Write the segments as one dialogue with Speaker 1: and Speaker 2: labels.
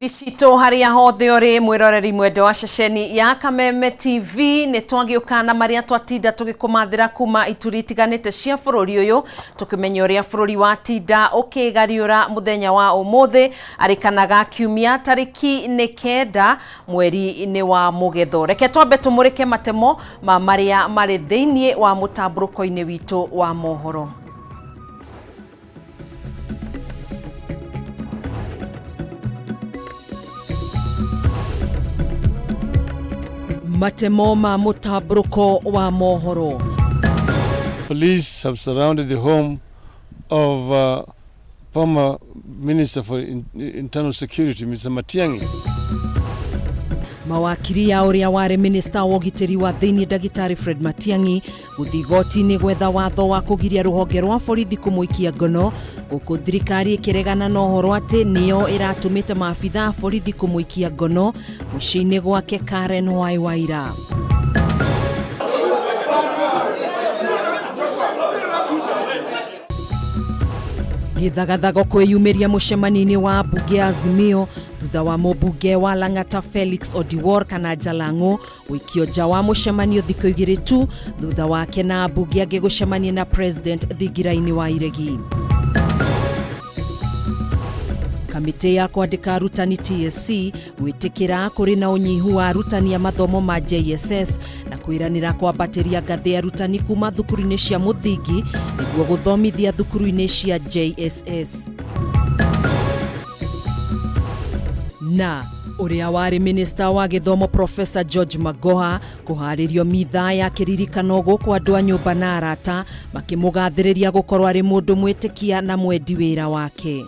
Speaker 1: Citũ harĩa hothe ũrĩ mwĩroreri mwende wa ceceni ya Kameme TV, nĩ twagĩũka na marĩa twatinda tũgĩkũmathĩra kuma ituri itiganĩte cia bũrũri ũyũ, tũkĩmenya ũrĩa bũrũri watinda ũkĩgariũra mũthenya wa ũmũthĩ arĩ kana ga kiumia tarĩki nĩ 9 mweri-inĩ wa Mũgetho. Reke twambe tũmũrĩke matemo ma marĩa marĩ thĩinĩ wa mũtambũrũko-inĩ witũ wa mohoro. Matemo ma mũtambũrũko wa mohoro.
Speaker 2: Police have surrounded the home of former Minister for Internal Security, Mr. Matiang'i.
Speaker 1: Mawakiri ya ũrĩa warĩ minista wa ũgitĩri wa thĩinĩ ndagĩtarĩ Fred Matiang'i gũthiĩ igoti-inĩ gwetha watho wa kũgiria rũhonge rwa borithi kũmũikia ngono, gũkũ thirikari ĩkĩregana na ũhoro atĩ nĩyo ĩratũmĩte maabitha a borithi kũmũikia ngono mũciĩ-inĩ gwake Karen Hwai Waira. Gĩthagathago kwĩyumĩria mũcemanio-inĩ wa mbunge ya Azimio thutha wa mũmbunge wa Lang'ata Felix Odiwuor kana Jalang'o gũikio nja wa mũcemanio thikũ igĩrĩ tu thutha wake na ambunge angĩ gũcemania na President thingira-inĩ wa Iregi. Kamĩtĩ ya kwandĩka arutani TSC gwĩtĩkĩra kũrĩ na ũnyihu wa arutani a mathomo ma JSS na kwĩranĩra kwambatĩria ngathĩ arutani kuma thukuru-inĩ cia mũthingi nĩguo gũthomithia thukuru-inĩ cia JSS. Na ũrĩa warĩ minista wa gĩthomo Professor George Magoha kũharĩrio mitha ya kĩririkano gũkũ andũ a nyũmba na arata makĩmũgathĩrĩria gũkorwo arĩ mũndũ mwĩtĩkia na mwendi wĩra wake.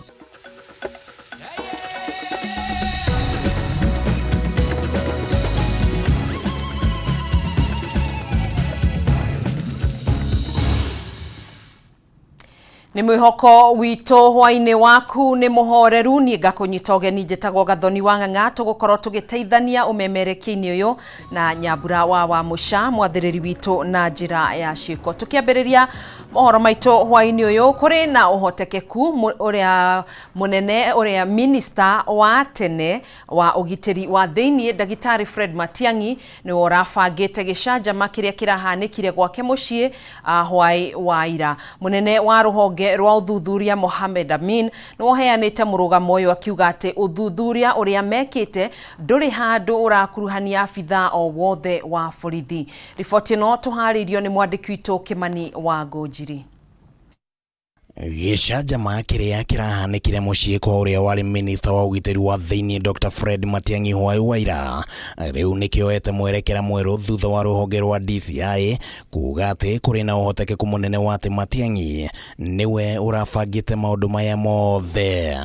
Speaker 1: Nĩ mwĩhoko witũ hwainĩ waku nĩ mũhoreru, niĩ ngakũnyita ũgeni njĩtagwo Gathoni wa Ng'ang'a, tũgũkorwo tũgĩteithania ũmemerekia-inĩ ũyũ na Nyambura wa Wamũca mwathĩrĩri witũ na njĩra ya ciĩko. Tũkĩambĩrĩria mohoro maitũ hwainĩ ũyũ, kũrĩ na ũhotekeku ũrĩa mũnene ũrĩa minista wa tene wa ũgitĩri wa thĩinĩ ndagĩtarĩ Fred Matiang'i nĩwe ũrabangĩte gĩcanjama kĩrĩa kĩrahanĩkire gwake mũciĩ hwaĩ wa ira. Mũnene wa rũhonge rwa ũthuthuria Mohamed Amin nĩwe ũheanĩte mũrũgamo ũyũ akiuga atĩ ũthuthuria ũrĩa mekĩte ndũrĩ handũ ũrakuruhania abithaa o wothe wa borithi. Riboti ĩno tũharĩirio nĩ mwandĩki witũ Kĩmani wa Ngũnjiri.
Speaker 3: Gĩcanjama kĩrĩa kĩrahanĩkire mũciĩ kwa ũrĩa warĩ minista wa ũgitĩri wa thĩinĩ Dr. Fred Matiang'i hwaĩ wa ira rĩu nĩkĩoete mwerekera mwerũ thutha wa rũhonge rwa DCI kuga atĩ kũrĩ na ũhotekeku mũnene wa atĩ Matiang'i nĩwe ũrabangĩte maũndũ maya mothe.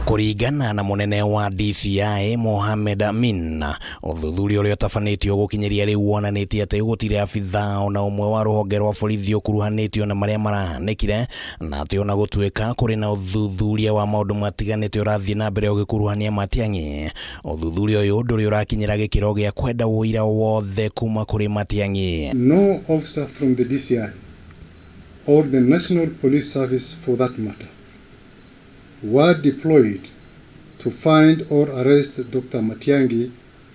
Speaker 3: Kũringana na mũnene wa DCI Mohamed Amin, ũthuthuria ũrĩa ũtabanĩtio gũkinyĩria rĩu wonanĩtie atĩ gũtirĩ abithaa ona ũmwe wa rũhonge rwa borithi ũkuruhanĩtio na marĩa marahanĩkire, na atĩ ona gũtuĩka kũrĩ na ũthuthuria wa maũndũ matiganĩte ũrathiĩ na mbere ũgĩkuruhania Matiang'i, ũthuthuria ũyũ ndũrĩ ũrakinyĩra gĩkĩro gĩa kwenda ũira wothe kuma kũrĩ Matiang'i.
Speaker 4: No officer from the DCI or the National Police Service for that matter were deployed to find or arrest Dr. Matiang'i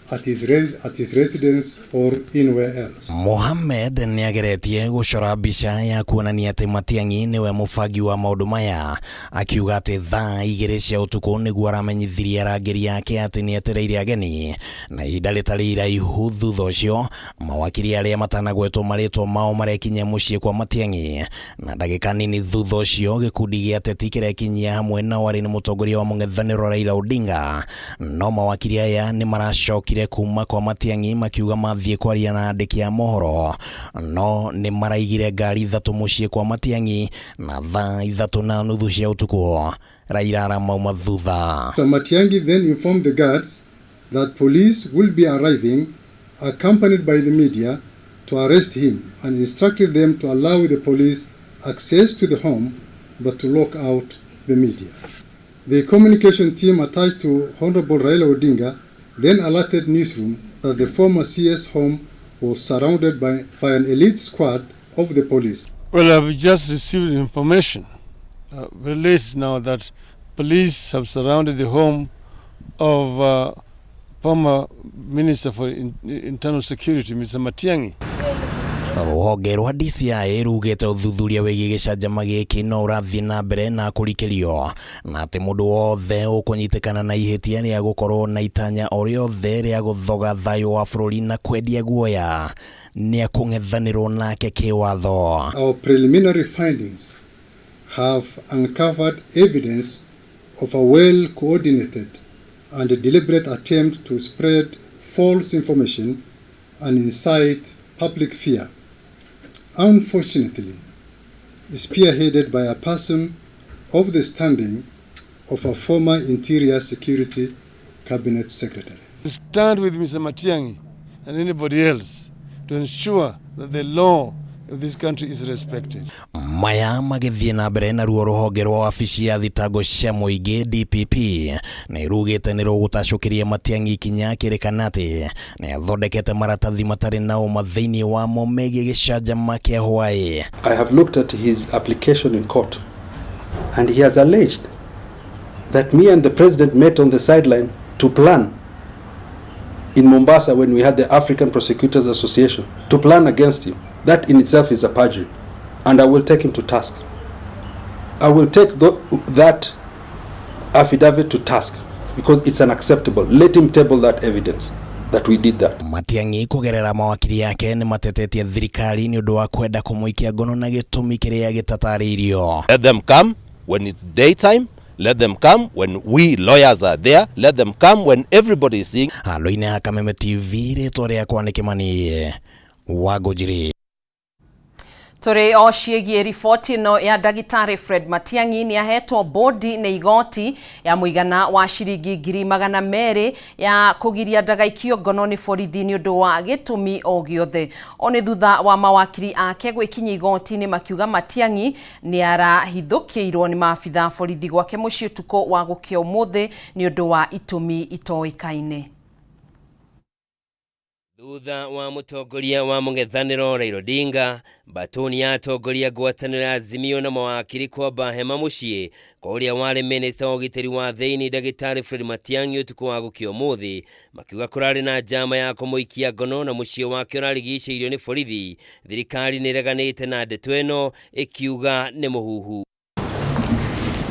Speaker 4: at his residence or anywhere else.
Speaker 3: Mohamed nĩageretie gũcora mbica ya kuonania atĩ Matiang'i nĩwe mũbangi wa maũndũ maya, akiuga atĩ thaa 2 cia ũtukũ nĩguo aramenyithirie arangĩri ake atĩ nĩetereire ageni, na ihinda rĩtarĩ iraihu thutha ũcio mawakiri arĩa matanagwetwo marĩtwa mao marekinyia mũciĩ kwa Matiang'i, na ndagĩka nini thutha ũcio gĩkundi gĩa ateti kĩrekinyia hamwe nao arĩ nĩ mũtongoria wa mũng'ethanĩro Raila Odinga. No mawakiri aya nĩ maracokire kuma kwa Matiang'i makiuga mathiĩ kwaria na andĩki a mohoro, no nĩ maraigire ngari 3 mũciĩ kwa Matiang'i na thaa 3:30 cia ũtukũ Raila aramauma thutha.
Speaker 4: Dr. Matiang'i then informed the guards that police will be arriving accompanied by the media to arrest him and instructed them to allow the police access to the home but to lock out the media. The communication team attached to Honorable Raila Odinga then alerted newsroom that the former CS home was surrounded by an elite squad of the police.
Speaker 2: Well, I've just received information very late now that Police have surrounded the home of former Minister for Internal Security, Mr. Matiang'i.
Speaker 3: Rũhonge rwa DCI rugĩte ũthuthuria wĩgiĩ gĩcanjama gĩkĩ no ũrathiĩ na mbere na kũrikĩrio na atĩ mũndũ wothe ũkũnyitĩkana na ihĩtia rĩa gũkorwo na itanya o rĩothe rĩa gũthoga thayũ wa bũrũri na kwendia guoya nĩ akũng'ethanĩrwo nake kĩwatho.
Speaker 4: Our preliminary findings have uncovered evidence of a well-coordinated and deliberate attempt to spread false information and incite public fear. Unfortunately, spearheaded by a person of the standing of a former Interior Security Cabinet Secretary.
Speaker 2: Stand with Mr. Matiang'i and anybody else to ensure that the law of this country is respected.
Speaker 3: Maya magĩthiĩ na mbere naruo rũhonge rwa wabici ya thitango cia mũingĩ DPP nĩ rugĩte nĩ rũgũtacũkĩria Matiang'i ikinya akĩrĩkana atĩ nĩ athondekete maratathi matarĩ na ũma thĩinĩ wamo megiĩ gĩcanjama kĩa hwaĩ.
Speaker 5: I have looked at his application in court, and he has alleged that me and the president met on the sideline to plan in Mombasa when we had the African Prosecutors Association to plan against him. That in itself is a perjury, and I will take him to task. I will take that affidavit to task because it's unacceptable. Let him table that evidence that we did that.
Speaker 3: Matiang'i kũgerera mawakiri yake nĩ matetetie thirikari nĩ ũndũ wa kwenda kũmũikia ngono na gĩtũmi kĩrĩa gĩtatarĩirio.
Speaker 6: Let them come when it's daytime. Let them come when we lawyers are there. Let them come when everybody is seeing.
Speaker 3: Handũ-inĩ ha Kameme TV, rĩtwa rĩakwa nĩ Kĩmani wa Ngũnjiri.
Speaker 1: Tũrĩ o ciĩgiĩ riboti ĩno ya ndagĩtarĩ Fred Matiang'i nĩ ahetwo bodi nĩ igoti ya mũigana wa ciringi 200,000 ya kũgiria ndagaikio ngono nĩ borithi nĩ ũndũ wa gĩtũmi o gĩothe. O nĩ thutha wa mawakiri ake gwĩkinyia igoti-inĩ makiuga Matiang'i nĩ arahithũkĩirwo nĩ maabitha borithi gwake mũciĩ ũtukũ wa gũkĩa ũmũthĩ nĩ ũndũ wa itũmi itoĩkaine.
Speaker 7: Thutha wa mũtongoria wa mũng'ethanĩro Raila Odinga, batoni ya atongoria ngwatanĩro ya Azimio na mawakiri kwamba hema mũciĩ kwa ũrĩa warĩ minista wa ũgitĩri wa thĩinĩ ndagĩtarĩ Fred Matiang'i ũtukũ wa gũkĩa ũmũthĩ, makiuga kũrarĩ na njama ya kũmũikia ngono na mũciĩ wake ũrarigicĩirio nĩ borithi. Thirikari nĩ ĩreganĩte na ndeto ĩno ĩkiuga nĩ mũhuhu.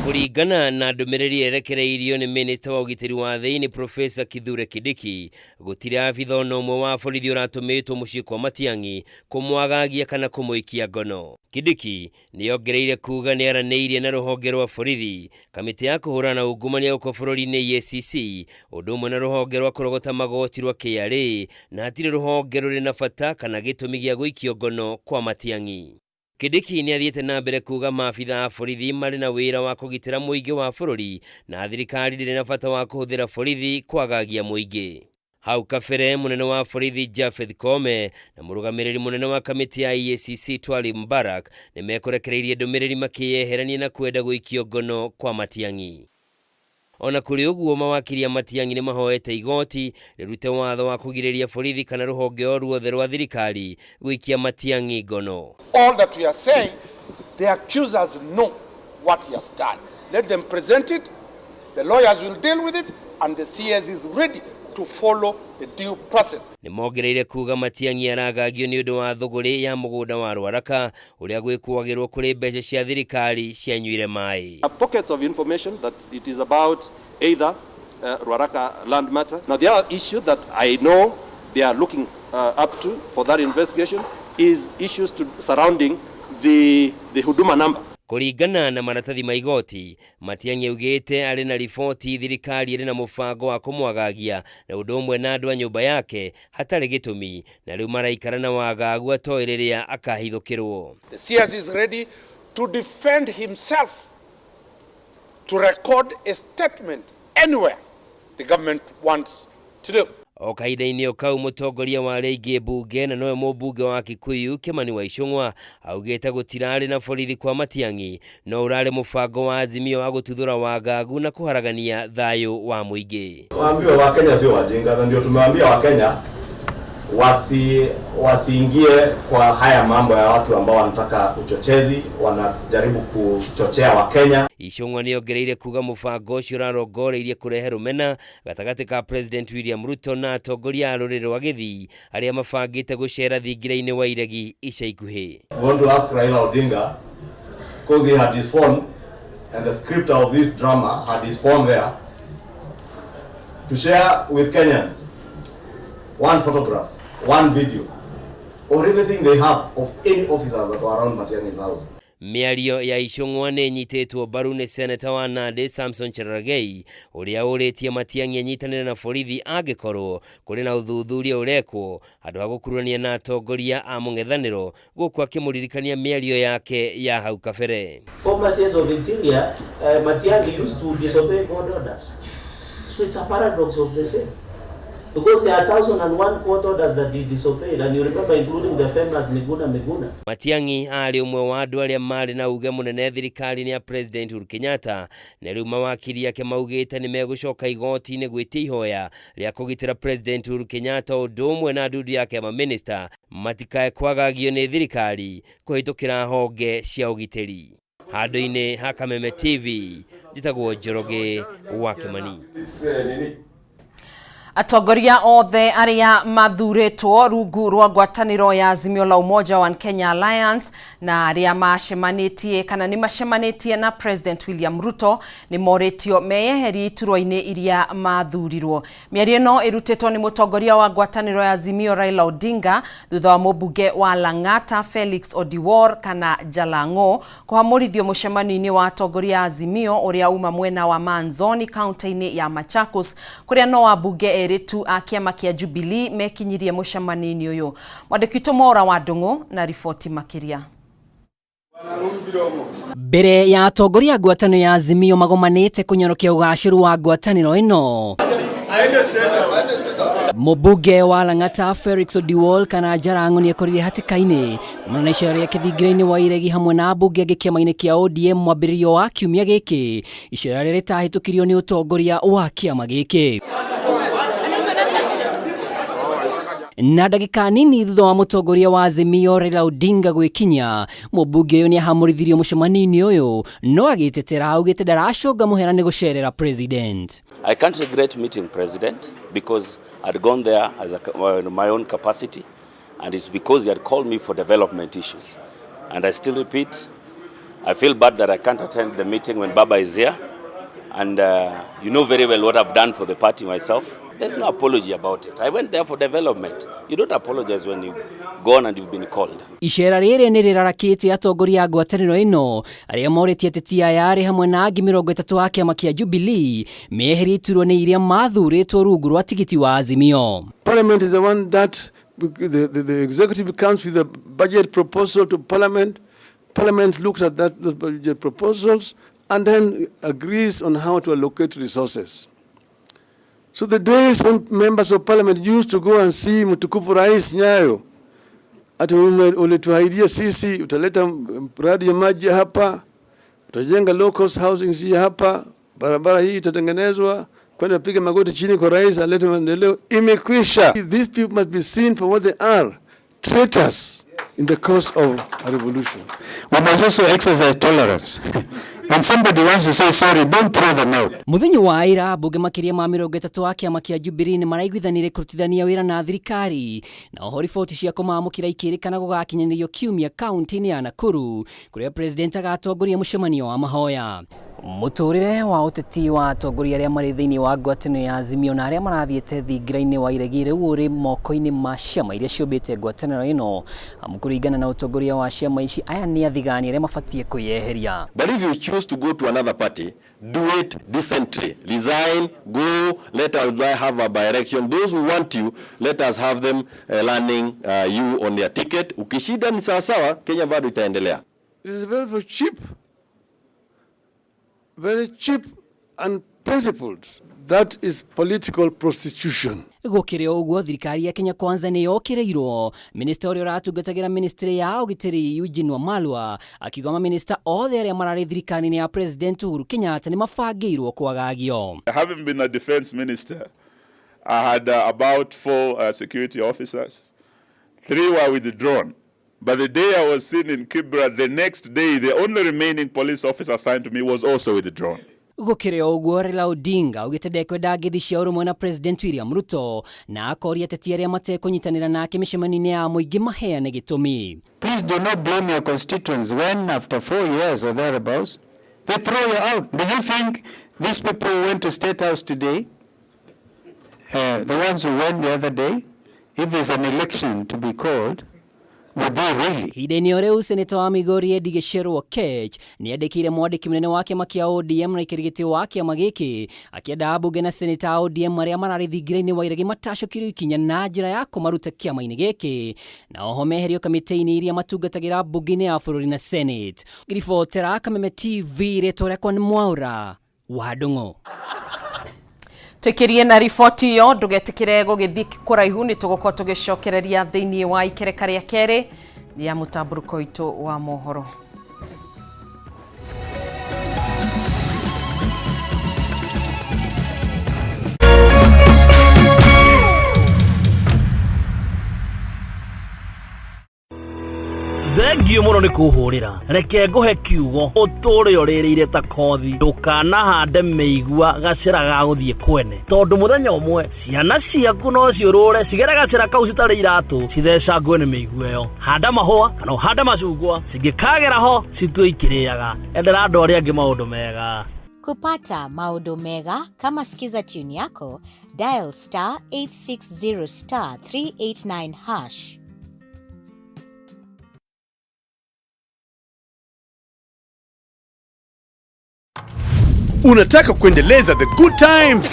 Speaker 7: Kũringana na ndũmĩrĩri yerekereirio nĩ minista wa ũgitĩri wa thĩinĩ Profesa Kithure Kindiki, gũtirĩ abitha ona ũmwe wa borithi ũratũmĩtwo mũciĩ kwa Matiang'i kũmwagagia kana kũmũikia ngono. Kindiki nĩongereire kuga nĩaranĩirie na rũhonge rwa borithi, kamĩtĩ ya kũhũrana na ungumania gũkũ bũrũri-inĩ EACC, ũndũ ũmwe na rũhonge rwa kũrogota magoti rwa KRA, na hatirĩ rũhonge rũrĩ na bata kana gĩtũmi gĩa gũikio ngono kwa Matiang'i. Kindiki nĩ athiĩte na mbere kuga maabitha a borithi marĩ na wĩra wa kũgitĩra mũingĩ wa bũrũri na thirikari ndĩrĩ na bata wa kũhũthĩra borithi kwagagia mũingĩ. Hau kabere mũnene wa borithi Japheth Koome na mũrũgamĩrĩri mũnene wa kamĩtĩ ya EACC Twalib Mbarak nĩ mekũrekereirie ndũmĩrĩri makĩyeherania na kwenda gũikio ngono kwa Matiang'i. Ona kũrĩ ũguo mawakiri a Matiang'i nĩ mahoete igoti rĩrute watho wa kũgirĩrĩria borithi kana rũhonge o ruothe rwa thirikari gũikia Matiang'i ngono.
Speaker 8: All that we are saying, the accusers know what he has done. Let them present it, the lawyers will deal with it, and the CS is ready to follow the due process.
Speaker 7: Nĩ mongereire kuga Matiang'i aragagio nĩ ũndũ wa thũgũrĩ ya mũgũnda wa Rwaraka ũrĩa gwĩkũagĩrwo kũrĩ mbeca cia thirikari cianyuire maĩ.
Speaker 6: Pockets of information that it is about either Ruaraka land matter. Now the other issue that I know they are looking up to for that investigation is issues surrounding the Huduma number.
Speaker 7: Kũringana na maratathi ma igoti, Matiang'i augĩte arĩ na riboti thirikari ĩrĩ na mũbango wa kũmwagagia na ũndũ ũmwe na andũ a nyũmba yake hatarĩ gĩtũmi, na rĩu maraikara na wagagu atoĩ rĩrĩa akahithũkĩrwo.
Speaker 8: The CS is ready to defend himself, to record a statement anywhere the government wants to do.
Speaker 7: O kahinda-inĩ o kau mũtongoria wa arĩa aingĩ mbunge na nowe mũmbunge wa Kikuyu Kimani wa Ichung'wa augĩte gũtirarĩ na borithi kwa Matiang'i no ũrarĩ mũbango wa Azimio wa gũtuthũra wagagu na kũharagania thayũ wa mũingĩ.
Speaker 9: Waambiwe Wakenya sio wajinga, na ndio tumewaambia Wakenya
Speaker 6: Wasiingie kwa haya mambo ya watu ambao wanataka uchochezi, wanajaribu kuchochea Wakenya.
Speaker 7: Ichung'wa nĩongereire kuga mũbango ũcio ũrarongoreirie kũrehe rũmena gatagatĩ ka President William Ruto na atongoria a rũrĩrĩ rwa Gĩthii arĩa mabangĩte gũcera thingira-inĩ wa iregi ica ikuhĩ.
Speaker 6: We want to ask Raila Odinga, because he had his phone and the script of this drama had his phone there, to share with Kenyans one photograph, one video, or anything they have of any officers that were around Matiang'i's house.
Speaker 7: Mĩario ya Ichung'wa nĩ ĩnyitĩtwo mbaru nĩ seneta wa Nandi Samson Cherargei ũrĩa ũrĩtie Matiang'i anyitanĩre na borithi angĩkorwo kũrĩ na ũthuthuria ũrekwo handũ ha gũkuruhania na atongoria a mũng'ethanĩro gũkũ akĩmũririkania mĩario yake ya hau kabere.
Speaker 9: Former CS of Interior, Matiang'i used to disobey court orders. So it's a paradox of the same. Because there are 1,001 court orders that he disobeyed, and you remember, including the famous Miguna Miguna.
Speaker 7: Matiang'i arĩ ũmwe wa andũ arĩa marĩ na uge mũnene thirikari-inĩ ya President Uhuru Kenyatta, na rĩu mawakiri ake maugĩte nĩ megũcoka igoti-inĩ gwĩtia ihoya rĩa kũgitĩra President Uhuru Kenyatta ũndũ ũmwe na ndundu yake ya mamĩnĩsta matikae kwagagio nĩ thirikari kũhĩtũkĩra honge cia ũgitĩri. Handũ-inĩ ha Kameme TV, njĩtagwo Njoroge wa Kĩmani.
Speaker 1: Atongoria othe arĩa mathurĩtwo rungu rwa ngwatanĩro ya Azimio la Umoja One Kenya Alliance na arĩa macemanĩtie kana nĩ macemanĩtie na President William Ruto nĩ morĩtio meyeherie iturwa-inĩ iria mathurirwo. Mĩario ĩno ĩrutĩtwo nĩ mũtongoria wa ngwatanĩro ya Azimio Raila Odinga thutha wa mũmbunge wa Lang'ata Felix Odiwuor kana Jalang'o kũhamũrithio mũcemanio-inĩ wa atongoria a Azimio ũrĩa uma mwena wa Manzoni kaunti-inĩ ya Machakos kũrĩa no wambunge erĩ tu a kĩama kĩa Jubilee mekinyirie mũcemanio-inĩ ũyũ. Mwandĩki witũ Mwaura wa Ndung'u na riboti makĩria.
Speaker 10: Mbere ya atongoria a ngwatanĩro ya Azimio magomanĩte kũnyorokia ũgacĩru wa ngwatanĩro ĩno, mũmbunge wa Lang'ata Felix Odiwuor kana Jalang'o nĩekorire hatĩka-inĩ kumana na icera rĩake thingira-inĩ wa iregi hamwe na ambunge angĩ kĩama-inĩ kĩa ODM mwambĩrĩrio wa kiumia gĩkĩ, icera rĩrĩa rĩtahĩtũkirio nĩ ũtongoria wa kĩama gĩkĩ. Na ndagĩka nini thutha wa mũtongoria wa Azimio Raila Odinga gwĩkinya, mũmbunge ũyũ nĩahamũrithirio mũcemanio-inĩ ũyũ no agĩtetera augĩte ndaracũnga mũhera nĩ gũcerera president.
Speaker 11: I can't regret meeting president because I'd gone there as my own capacity, and it's because he had called me for development issues. And I still repeat, I feel bad that I can't attend the meeting when Baba is here. And you know very well what I've done for the party myself. There's no apology about it. I went there for development. You don't apologize when you've gone and you've been called.
Speaker 10: Icera rĩrĩ nĩ rĩrarakĩte atongoria a ngwatanĩro ĩno arĩa morĩtie ateti aya arĩ hamwe na angĩ 30 a kĩama kĩa Jubilee meherie iturwa-inĩ iria mathurĩtwo rungu rwa tigiti wa Azimio.
Speaker 2: Parliament is the one that the executive comes with a budget proposal to Parliament. Parliament looks at those budget proposals and then agrees on how to allocate resources. So the days when members of Parliament used to go and see mtukufu Rais Nyayo, ati ulituahidia sisi utaleta mradi ya maji hapa, utajenga low cost housing hii hapa, barabara hii itatengenezwa, kwenda piga magoti chini kwa rais alete maendeleo, imekwisha. These people must be seen for what they are, traitors in the cause of a revolution.
Speaker 12: We must also exercise tolerance. When somebody wants to say sorry, don't throw them out.
Speaker 10: Muthenya wa ira mbunge makĩria ma 30 a kĩama kĩa Jubilee nĩ maraiguithanire kũrutithania wĩra na thirikari, na oho riboti cia kũmamũkĩra ikĩrĩkana gũgakinyanĩrio kiumia kaunti-inĩ ya Nakuru kũrĩa president agatongoria mũcemanio wa mahoya. Mũtũrĩre wa ũteti wa atongoria arĩa marĩ thĩinĩ wa ngwatanĩro ya Azimio na arĩa marathiĩte thingira-inĩ wa iregi rĩu ũrĩ moko-inĩ ma ciama iria ciũmbĩte ngwatanĩro ĩno, amu kũringana na ũtongoria wa ciama ici aya nĩ athigani arĩa mabatiĩ kwĩyeheria.
Speaker 6: But if you choose to go to another party, do it decently. Resign, go, let us have a by-election. Those who want you, let us have them running you on their ticket. Ukishinda ni sawa sawa, Kenya bado itaendelea.
Speaker 2: It is very, very cheap, very cheap and principled. That is political prostitution.
Speaker 10: Gũkĩrĩ o ũguo, thirikari ya Kenya Kwanza nĩ yokĩrĩirwo minista ũrĩa ũratungatagĩra ministry ya ũgitĩri Eugene Wamalwa akiuga maminista othe arĩa mararĩ thirikari-inĩ ya President Uhuru Kenyatta nĩ mabangĩirwo kwagagio.
Speaker 13: Having been a defense minister, I had about 4 security officers. 3 were withdrawn. But the day I was seen in Kibra, the next day, the only remaining police officer assigned to me was also withdrawn.
Speaker 10: Gukire uguo Raila Odinga augite ndekwenda ngeithi cia urumwe na President William Ruto na akoria ateti aria matekunyitanira nake micemanio-ini ya muingi maheane gitumi.
Speaker 12: Please do not blame your constituents when after 4 years or thereabouts they throw you out. Do you think these people who went to State House today, the ones who went the other day, if there's an election to be called,
Speaker 10: Ihinda-inĩ o rĩu seneta wa Migori Eddie Gicheru Okech nĩandĩkĩire mwandĩki mũnene wa kĩama kĩa ODM na aikari gĩtĩ wa kĩama gĩkĩ akĩenda ambunge na seneta a ODM arĩa mararĩ thingira-inĩ wa iregi matacũkĩrio ikinya na njĩra ya kũmaruta kĩama-inĩ gĩkĩ na oho meherio kamĩtĩ-inĩ iria matungatagĩra mbunge-inĩ ya bũrũri na Senate. Ngĩribotera Kameme TV rĩtwa rĩakwa nĩ Mwaũra wa Ndung'u.
Speaker 1: Tuikirie na riboti iyo ndugetikire gũgĩthiĩ kũraihu nĩ tũgũkorwo tũgĩcokereria thĩinĩ wa ikereka rĩa kerĩ rĩa mũtambũrũko witũ wa mohoro.
Speaker 14: Thengio muno ni kuhurira reke nguhe kiugo uture uririire ta kothi ndukanahande miigua gacira ga guthie kwene tondu muthenya umwe ciana ciaku no ciurure cigere gacira kau citari iratu cithecangwe ni miigua iyo. Handa mahua kana uhande macungwa cingikagera ho citue ikiriaga. Endera andu aria angi maundu mega.
Speaker 15: Kupata maundu mega kama Skiza tune yako, dial star 860 star 389 hash.
Speaker 16: Unataka kuendeleza the good times?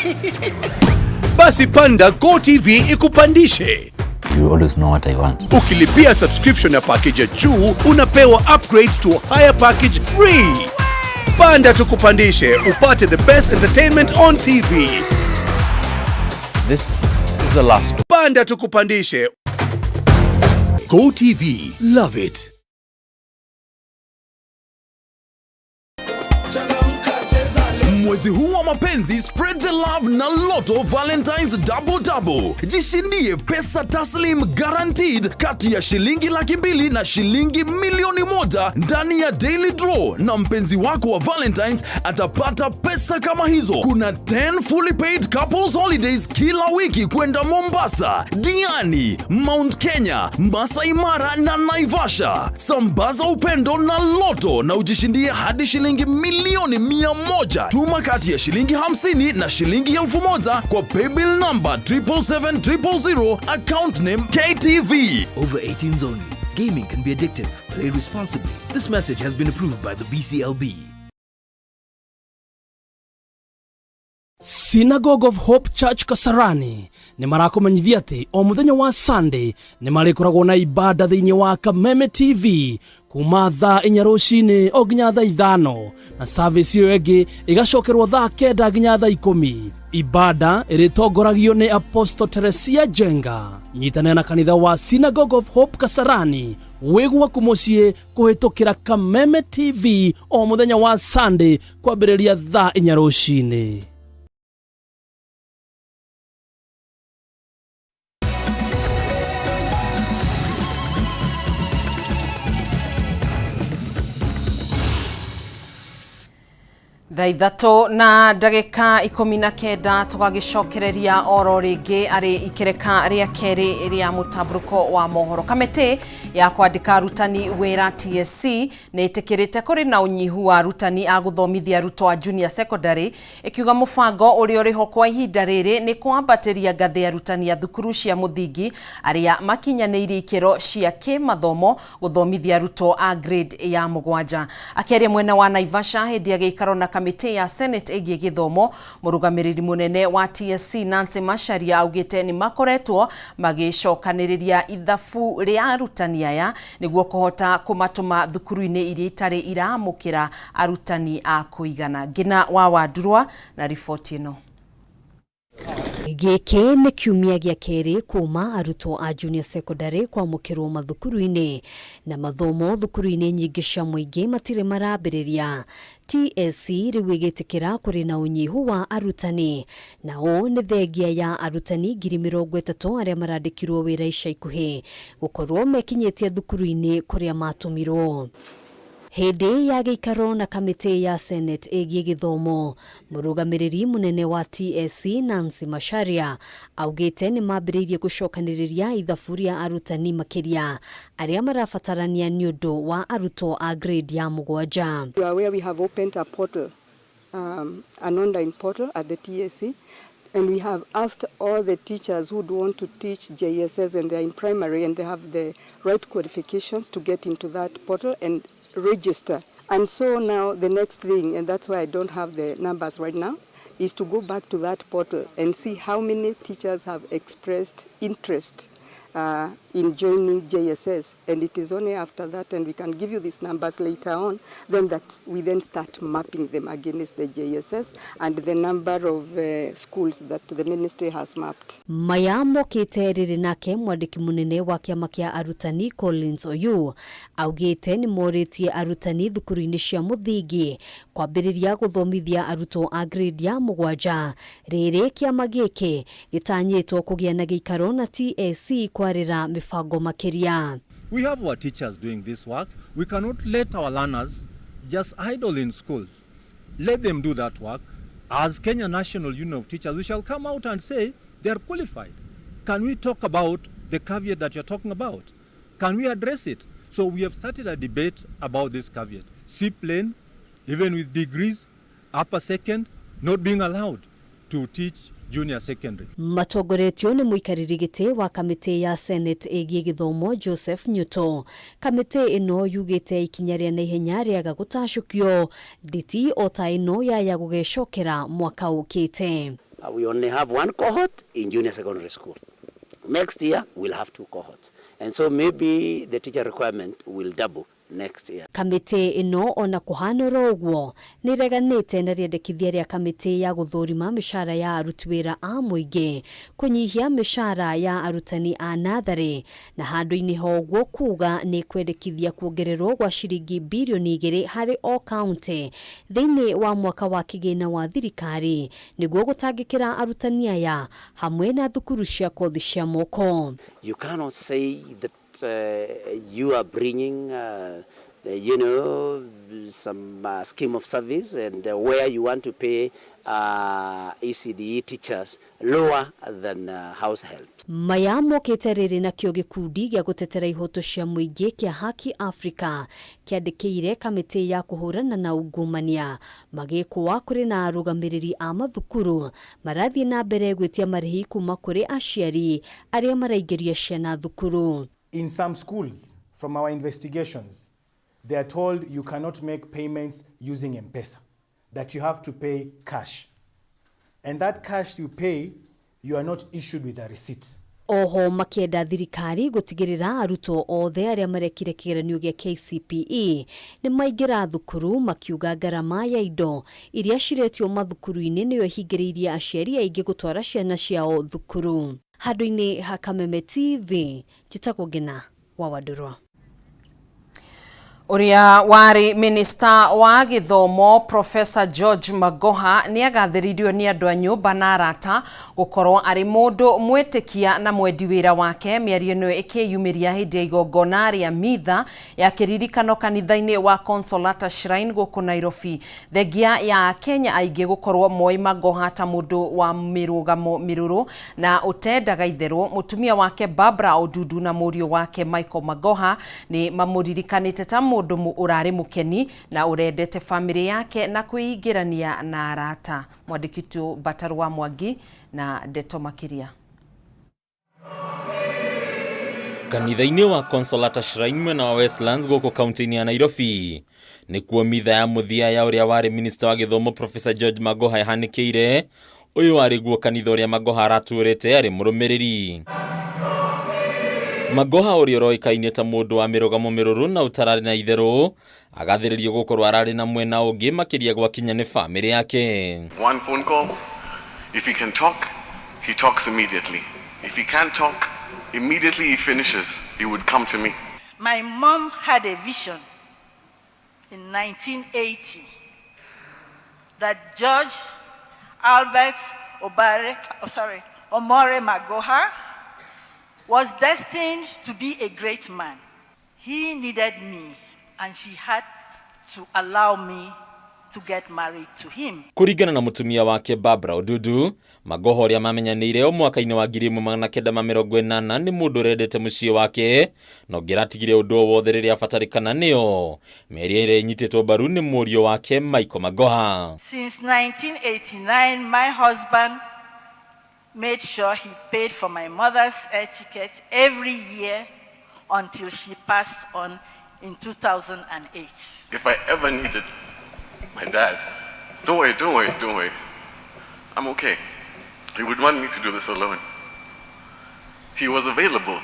Speaker 16: Basi panda GoTV ikupandishe.
Speaker 17: You always know what I want.
Speaker 16: Ukilipia subscription ya package ya juu, unapewa upgrade to a higher package free. Panda tukupandishe, upate the best entertainment on TV.
Speaker 17: This is the last.
Speaker 16: Panda tukupandishe. GoTV, love it.
Speaker 18: Mwezi huu wa mapenzi, spread the love na Lotto Valentine's Double Double. Jishindie pesa taslim guaranteed kati ya shilingi 200,000 na shilingi 1,000,000 ndani ya daily draw, na mpenzi wako wa Valentine's atapata pesa kama hizo. Kuna 10 fully paid couples holidays kila wiki kwenda Mombasa, Diani, Mount Kenya, Masai Mara na Naivasha. Sambaza upendo na Lotto na ujishindie hadi shilingi 100,000,000. Tuma kati ya shilingi 50 na shilingi 1,000 kwa paybill number 777 000, account name KTV.
Speaker 19: Over 18s only. Gaming can be addictive. Play responsibly. This message has been approved by the BCLB.
Speaker 14: Synagogue of Hope Church Kasarani nĩ marakũmenyithia atĩ o mũthenya wa Sunday nĩ marĩkoragwo na ibada thĩinĩ wa Kameme TV kuma thaa 4 rũcinĩ o nginya thaa 5 na service ĩyo ĩngĩ ĩgacokerwo thaa 9 nginya thaa 10. Ibada ĩrĩtongoragio nĩ Apostle Teresia Jenga. Nyitanĩra na kanitha wa Synagogue of Hope Kasarani wĩ gwaku mũciĩ kũhĩtũkĩra Kameme TV o mũthenya wa Sunday kwambĩrĩria thaa 4 rũcinĩ.
Speaker 1: Thaa 3 na ndagĩka 19 tũgagĩcokereria oro rĩngĩ arĩ ikereka rĩa kerĩ rĩa mũtambũrũko wa mohoro. Kamĩtĩ ya kwandĩka arutani wĩra TSC nĩ ĩtĩkĩrĩte kũrĩ na ũnyihu wa arutani a gũthomithia arutwo a junior secondary, ĩkiuga mũbango ũrĩa ũrĩho kwa ihinda rĩrĩ nĩ kwambatĩria ngathĩ arutani a thukuru cia mũthingi arĩa makinyanĩirie ikĩro cia kĩmathomo gũthomithia arutwo a grade ya 7. Akĩaria mwena wa Naivasha hĩndĩ ya gĩikaro na kamĩtĩ ya Senate ĩgiĩ gĩthomo, mũrũgamĩrĩri mũnene wa TSC Nancy Macharia augĩte nĩ makoretwo magĩcokanĩrĩria ithabu rĩa arutani aya nĩguo kũhota kũmatũma thukuru-inĩ iria itarĩ iramũkĩra arutani a kũigana. Ngina wa Wandurwa na riboti ĩno.
Speaker 20: Gĩkĩ nĩ kiumia gĩa kerĩ kuma arutwo a junior secondary kwamũkĩrwo mathukuru-inĩ na mathomo thukuru-inĩ nyingĩ cia mũingĩ matirĩ marambĩrĩria. TSC rĩu ĩgĩtĩkĩra kũrĩ na ũnyihu wa arutani na ũũ nĩ thengia ya arutani 30,000 arĩa marandĩkirwo wĩra ica ikuhĩ gũkorwo mekinyĩtie thukuru-inĩ kũrĩa matũmirwo. Hĩndĩ ya gĩikaro na kamĩtĩ ya Senate ĩgiĩ gĩthomo, mũrũgamĩrĩri mũnene wa TSC Nancy Macharia augĩte nĩ mambĩrĩirie gũcokanĩrĩria ithabu rĩa arutani makĩria arĩa marabatarania nĩ ũndũ wa arutwo a grade ya 7.
Speaker 21: You are aware we have opened a portal, an online portal at the TSC, and we have asked all the teachers who want to teach JSS and they are in primary and they have the right qualifications to get into that portal and register. And so now the next thing, and that's why I don't have the numbers right now, is to go back to that portal and see how many teachers have expressed interest in joining JSS. And it is only after that, and we can give you these numbers later on, then that we then start mapping them against the JSS and the number of schools that the ministry has mapped.
Speaker 20: Maya mokĩte rĩrĩ nake mwandĩki mũnene wa kĩama kĩa arutani Collins Oyu augĩte nĩ morĩtie arutani thukuru-inĩ cia mũthingi kwambĩrĩria gũthomithia arutwo a grade ya 7. Rĩrĩ kĩama gĩkĩ gĩtanyĩtwo kũgĩa na gĩikaro na TSC kwarĩra mĩbango makĩria.
Speaker 22: We have our teachers doing this work. We cannot let our learners just idle in schools. Let them do that work. As Kenya National Union of Teachers, we shall come out and say they are qualified. Can we talk about the caveat that you're talking about? Can we address it? So we have started a debate about this caveat. C-plane, even with degrees, upper second, not being allowed to teach junior secondary.
Speaker 20: Matongoretio nĩ mũikarĩri gĩtĩ wa kamĩtĩ ya Senate ĩgiĩ gĩthomo Joseph Nyuto. Kamĩtĩ ĩno yugĩte ikinya rĩa naihenya rĩaga gũtacũkio nditi o ta ĩno yaya gũgecokera mwaka ũkĩte.
Speaker 23: We only have one cohort in junior secondary school. Next year we'll have two cohorts. And so maybe the teacher requirement will double next year.
Speaker 20: Kamĩtĩ ĩno ona kũhana oro ũguo nĩ ĩreganĩte na rĩendekithia rĩa kamĩtĩ ya gũthũrima mĩcara ya aruti wĩra a mũingĩ kũnyihia mĩcara ya arutani a natharĩ na handũ-inĩ ha ũguo kuga nĩ kwendekithia kuongererwo gwa ciringi birioni 2 harĩ o kaunti thĩinĩ wa mwaka wa kĩgĩna wa thirikari nĩguo gũtangĩkĩra arutani aya hamwe na thukuru cia kothi cia moko.
Speaker 23: You cannot say that you are bringing some scheme of service and where you want to pay ECDE teachers lower than house helps.
Speaker 20: Maya mokĩte rĩrĩ nakĩo gĩkundi gĩa gũtetera ihoto cia mũingĩ kĩa Haki Africa kĩandĩkĩire kamĩtĩ ya kũhũrana na ungumania magĩkũa kũrĩ na arũgamĩrĩri a mathukuru marathiĩ na mbere gwĩtia marĩhi kuma kũrĩ aciari arĩa maraingĩria ciana thukuru.
Speaker 24: In some schools, from our investigations, they are told you cannot make payments using M-Pesa, that you have to pay cash. And that cash you pay, you are not issued with a receipt.
Speaker 20: Oho makĩenda thirikari gũtigĩrĩra arutwo othe arĩa marekire kĩgeranio gĩa KCPE nĩ maingĩra thukuru makiuga ngarama ya indo iria ciretio mathukuru-inĩ nĩyo ĩhingĩrĩirie aciari aingĩ gũtwara ciana ciao thukuru. Handũ-inĩ ha Kameme TV, njĩtagwo Ngina wa Wandũrwa.
Speaker 1: Ũrĩa warĩ minista wa gĩthomo Professor George Magoha nĩ agathĩrĩirio nĩ andũ a nyũmba na arata gũkorwo arĩ mũndũ mwĩtĩkia na mwendi wĩra wake. Mĩario ĩno ĩkĩyumĩria hĩndĩ ya igongona rĩa mitha ya kĩririkano kanitha-inĩ wa Consolata Shrine gũkũ Nairobi. Thengia ya Kenya aingĩ gũkorwo moĩ Magoha ta mũndũ wa mĩrũgamo mĩrũrũ na ũtendaga itherũ, mũtumia wake Barbara Odudu na mũriũ wake Michael Magoha nĩ mamũririkanĩte ta mũndũ ũrarĩ mũkeni na ũrendete famĩlĩ yake na kwĩingĩrania na arata. Mwandĩki witũ Bataru wa Mwangi na ndeto makĩria.
Speaker 25: Kanitha-inĩ wa Consolata Shrine mwena wa Westlands gũkũ kaunti-inĩ ya Nairobi nĩkuo mitha ya mũthia ya ũrĩa warĩ minista wa gĩthomo Professor George Magoha ĩhanĩkĩire. Ũyũ warĩ guo kanitha ũrĩa Magoha aratũrĩte arĩ mũrũmĩrĩri. Magoha ũrĩa ũroĩkaine ta mũndũ wa mĩrũgamo mĩrũrũ na ũtararĩ na itherũ agathĩrĩrio gũkorwo ararĩ na mwena ũngĩ makĩria gwakinya nĩ famĩlĩ yake.
Speaker 26: One phone call, if he can talk,
Speaker 3: He talks immediately. If he can't talk, immediately he finishes, he would come to me.
Speaker 4: My mom had a vision in 1980 that Judge Albert Obare, oh sorry, Omore Magoha was destined to be a great man. He needed me, and she had to allow me to get married to him.
Speaker 25: Kũringana na mũtumia wake Barbara Odudu, Magoha ũrĩa mamenyanĩire o mwaka-inĩ wa 1980 nĩ mũndũ ũrendete mũciĩ wake na ũngĩratigire ũndũ o wothe rĩrĩa abatarĩkana nĩo. Mĩario ĩrĩa ĩnyitĩtwo mbaru nĩ mũriũ wake Michael Magoha.
Speaker 4: Since 1989, my husband made sure he paid for my mother's air ticket every year until she passed on in 2008.
Speaker 3: If I ever needed my dad, don't worry, don't worry, don't worry. I'm okay. He would want me to do this alone. He was available.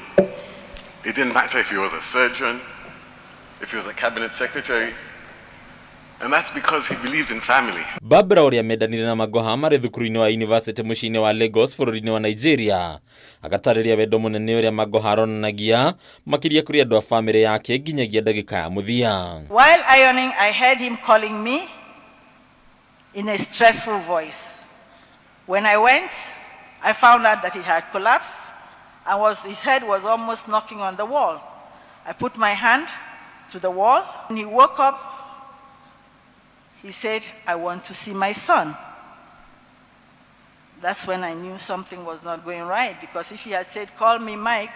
Speaker 3: It didn't matter if he was a surgeon, if he was a cabinet secretary. And that's because he believed in family.
Speaker 25: Barbara ũrĩa mendanire na Magoha marĩ thukuru-inĩ wa university mũciĩ-inĩ wa Lagos bũrũri-inĩ wa Nigeria agatarĩria wendo mũnene ũrĩa Magoha aronanagia makĩria kũrĩ andũ a famĩlĩ yake nginyagia ndagĩka ya mũthia.
Speaker 4: While ironing, I heard him calling me in a stressful voice. When I went, I found out that he had collapsed and his head was almost knocking on the wall. I put my hand to the wall. When he woke up, he said, I want to see my son. That's when I knew something was not going right, because if he had said, call me Mike,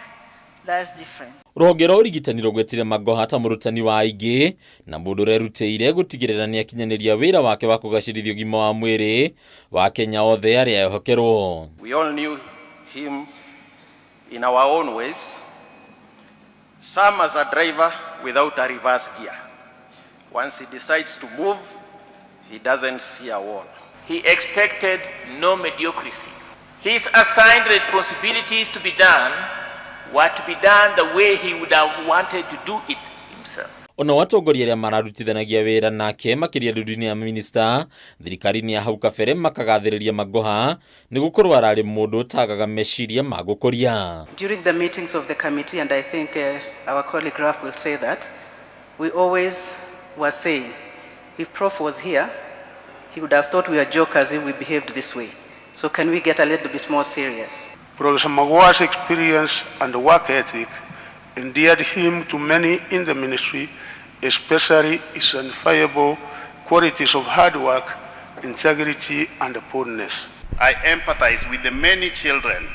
Speaker 4: that's different.
Speaker 25: Rũhonge rwa ũrigitani rũgwetire Magoha ta mũrutani wa aingĩ na mũndũ ũrerutĩire gũtigĩrĩra nĩakinyanĩria wĩra wake wa kũgacĩrithia ũgima wa mwĩrĩ wa Kenya othe arĩa ehokerwo.
Speaker 5: We all knew him in our own ways, some as a driver without a reverse gear. Once he decides to move, he doesn't see a wall.
Speaker 8: He expected no mediocrity. His assigned responsibilities to be done were to be done the way he would have wanted to do it himself.
Speaker 25: Ona atongoria arĩa mararutithanagia wĩra nake makĩria ndundu-inĩ ya minista thirikari-inĩ ya hau kabere makagathĩrĩria Magoha nĩ gũkorwo ararĩ mũndũ ũtagaga meciria ma gũkũria.
Speaker 9: During the meetings of the committee, and I think our colleague Raf will say that, we always were saying, if Prof was here, he would have thought we were jokers if we behaved this way. So can we get a little bit more serious?
Speaker 26: Professor Magoha's experience and work ethic endeared him to many in the ministry, especially his unfailable qualities of hard work, integrity, and boldness.
Speaker 27: I empathize with the many children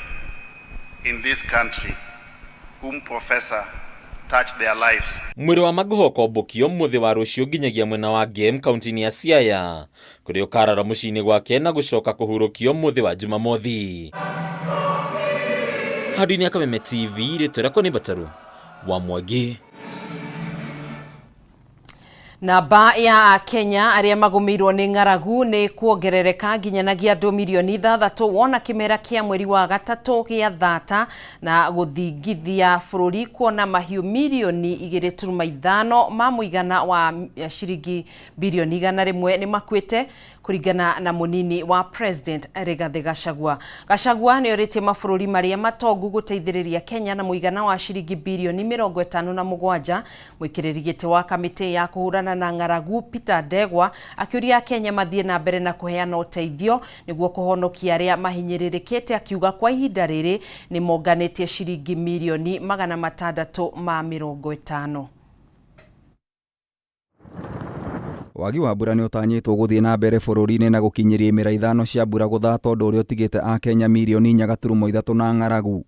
Speaker 27: in this country whom Professor touched their lives.
Speaker 25: Mwĩrĩ wa Magoha ũkombũkio mũthĩ wa rũciũ nginyagia mwena wa Gem kaunti-inĩ ya Siaya kũrĩa ũkarara mũciĩ-inĩ gwake na gũcoka kũhurũkio mũthĩ wa Jumamothi. Handũ-inĩ ya Kameme TV, rĩtwa rĩakwa nĩ Mbataru wa Mwangi.
Speaker 1: Namba ya Akenya arĩa magũmĩirwo nĩ ng'aragu nĩ kuongerereka nginyanagia andũ mirioni 6 wona kĩmera kĩa mweri wa gatatũ gĩa thata na gũthingithia bũrũri kuona mahiũ mirioni 2.5 ma mũigana wa ciringi birioni 100 nĩ makuĩte kũringana na mũnini wa President Rigathi Gachagua. Gachagua nĩ orĩtie mabũrũri marĩa matongu gũteithĩrĩria Kenya na mũigana wa ciringi birioni 57. Mũikĩrĩri gĩtĩ wa kamĩtĩ ya kũhũrana na ng'aragu Peter Ndegwa akĩũria Akenya mathiĩ na mbere na kũheana ũteithio nĩguo kũhonokia arĩa mahinyĩrĩrĩkĩte, akiuga kwa ihinda rĩrĩ nĩ monganĩtie ciringi mirioni 650.
Speaker 28: Wagi wa mbura nĩ ũtanyĩtwo gũthiĩ na mbere bũrũri-inĩ na gũkinyĩria imera 5 cia mbura gũthata ũndũ ũrĩa ũtigĩte Akenya mirioni 4.3 na ng'aragu.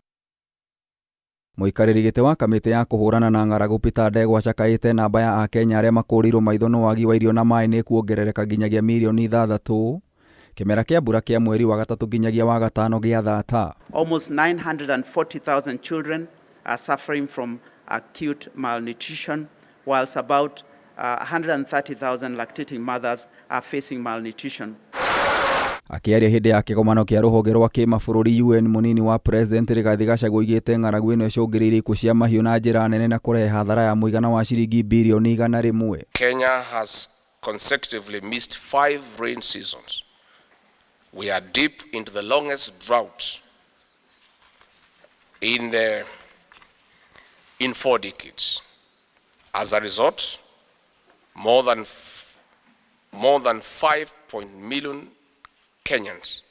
Speaker 28: Mũikarĩri gĩtĩ wa kamĩtĩ ya kũhũrana na ng'aragu Peter Ndegwa acakaĩte namba ya Akenya arĩa makũrĩirwo maitho nĩ wagi wa irio na maĩ nĩ kuongerereka nginyagia mirioni 6 kĩmera kĩa mbura kĩa mweri wa gatatũ nginyagia wa gatano gĩa thata.
Speaker 29: Almost 940,000 children are suffering from acute malnutrition, whilst about 130,000 lactating mothers are facing malnutrition.
Speaker 28: Akĩaria hĩndĩ ya kĩgomano kĩa rũhonge rwa kĩmabũrũri UN, mũnini wa President Rigathi Gachagua oigĩte ng'aragu ĩno ĩcũngĩrĩirie ikuũ cia mahiũ na njĩra nene na kũrehe hathara ya mũigana wa ciringi birioni 100.
Speaker 30: Kenya has consecutively missed 5 rain seasons. We are deep into the longest drought in 4 decades. As a result, more than 5 million Kenyans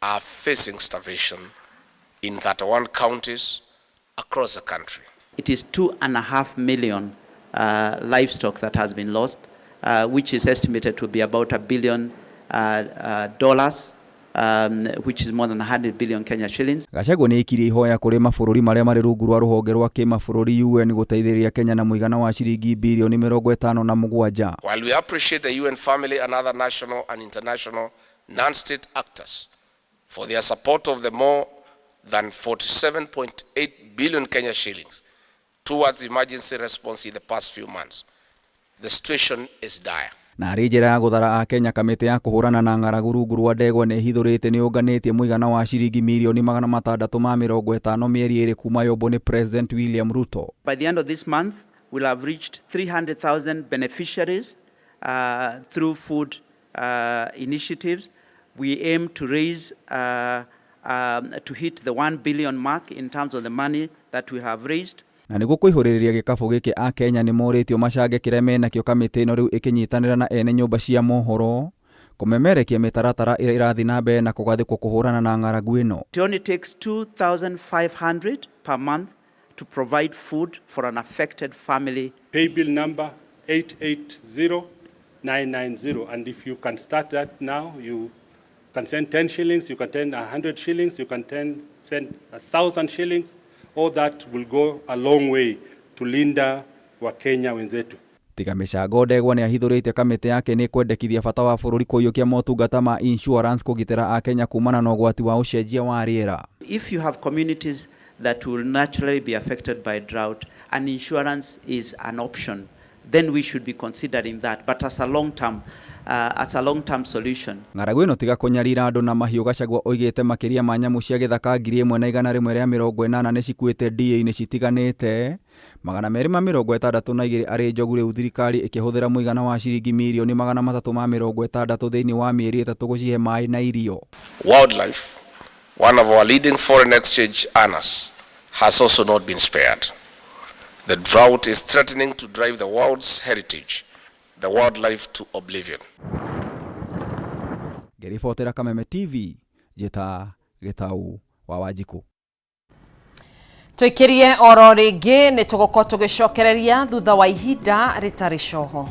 Speaker 30: are facing starvation in 31 counties across the country.
Speaker 29: It is 2.5 million livestock that has been lost, which is estimated to be about $1 billion, which is more than 100 billion Kenya shillings.
Speaker 28: Gachagua nĩ aikirie ihoya kũrĩ mabũrũri marĩa marĩ rungu rwa rũhonge rwa kĩmabũrũri UN gũteithĩrĩria Kenya na mũigana wa ciringi birioni 57.
Speaker 30: While we appreciate the UN family and other national and international non-state actors for their support of the more than 47.8 billion Kenya shillings towards emergency response in the past few months, the situation is dire.
Speaker 28: Na arĩ njĩra ya gũthara akenya, kamĩtĩ ya kũhũrana na ng'aragu rungu rwa ndegwa nĩ ĩhithũrĩte nĩ ũnganĩtie mũigana wa ciringi mirioni 650 mĩeri 2 kuma yombwo nĩ President William Ruto.
Speaker 29: By the end of this month, we'll have reached 300,000 beneficiaries through food initiatives. We aim to hit the 1 billion mark in terms of the money that we have raised.
Speaker 28: Na nĩguo kũihũrĩrĩria gĩkabũ gĩkĩ, akenya nĩ morĩtio macange kĩrĩa menakĩo, kamĩtĩ ĩno rĩu ĩkĩnyitanĩra na ene nyũmba cia mohoro kũmemerekia mĩtaratara ĩrĩa ĩrathiĩ na mbere na kũgathĩkwo kũhũrana na ng'aragu ĩno.
Speaker 29: It only takes 2,500 per month to provide food for an affected family.
Speaker 2: Pay bill number 880990. And if you can start that now, you can send 10 shillings, you can send 100 shillings, you can send 1,000 shillings. All that will go a long way to linda Wakenya wenzetu.
Speaker 28: Tiga mĩcango, ndegwa nĩ ahithũrĩte kamĩtĩ yake nĩ kwendekithia bata wa bũrũri kũiyũkia motungata ma insurance kũgitĩra akenya kumana na ũgwati wa ũcenjia wa rĩera.
Speaker 29: If you have communities that will naturally be affected by drought and insurance is an option, then we should be considering that, but as a long-term solution.
Speaker 28: Ng'aragu ĩno tiga kũnyarira andũ na mahiũ, Gachagua oigĩte makĩria ma nyamũ cia gĩthaka 1180 nĩ cikuĩte ndia-inĩ citiganĩte, 262 arĩ njogu, rĩu thirikari ĩkĩhũthĩra mũigana wa ciringi mirioni 360 thĩinĩ wa mĩeri 3 gũcihe maĩ na irio.
Speaker 30: Wildlife, one of our leading foreign exchange earners, has also not been spared. The drought is threatening to drive the world's heritage, the wildlife, to oblivion.
Speaker 28: Ngĩribotera Kameme TV, njĩta Gĩtau wa Wanjikũ.
Speaker 1: Tũikĩrie oro rĩngĩ, nĩ tũgũkorwo tũgĩcokereria thutha wa ihinda rĩtarĩ coho.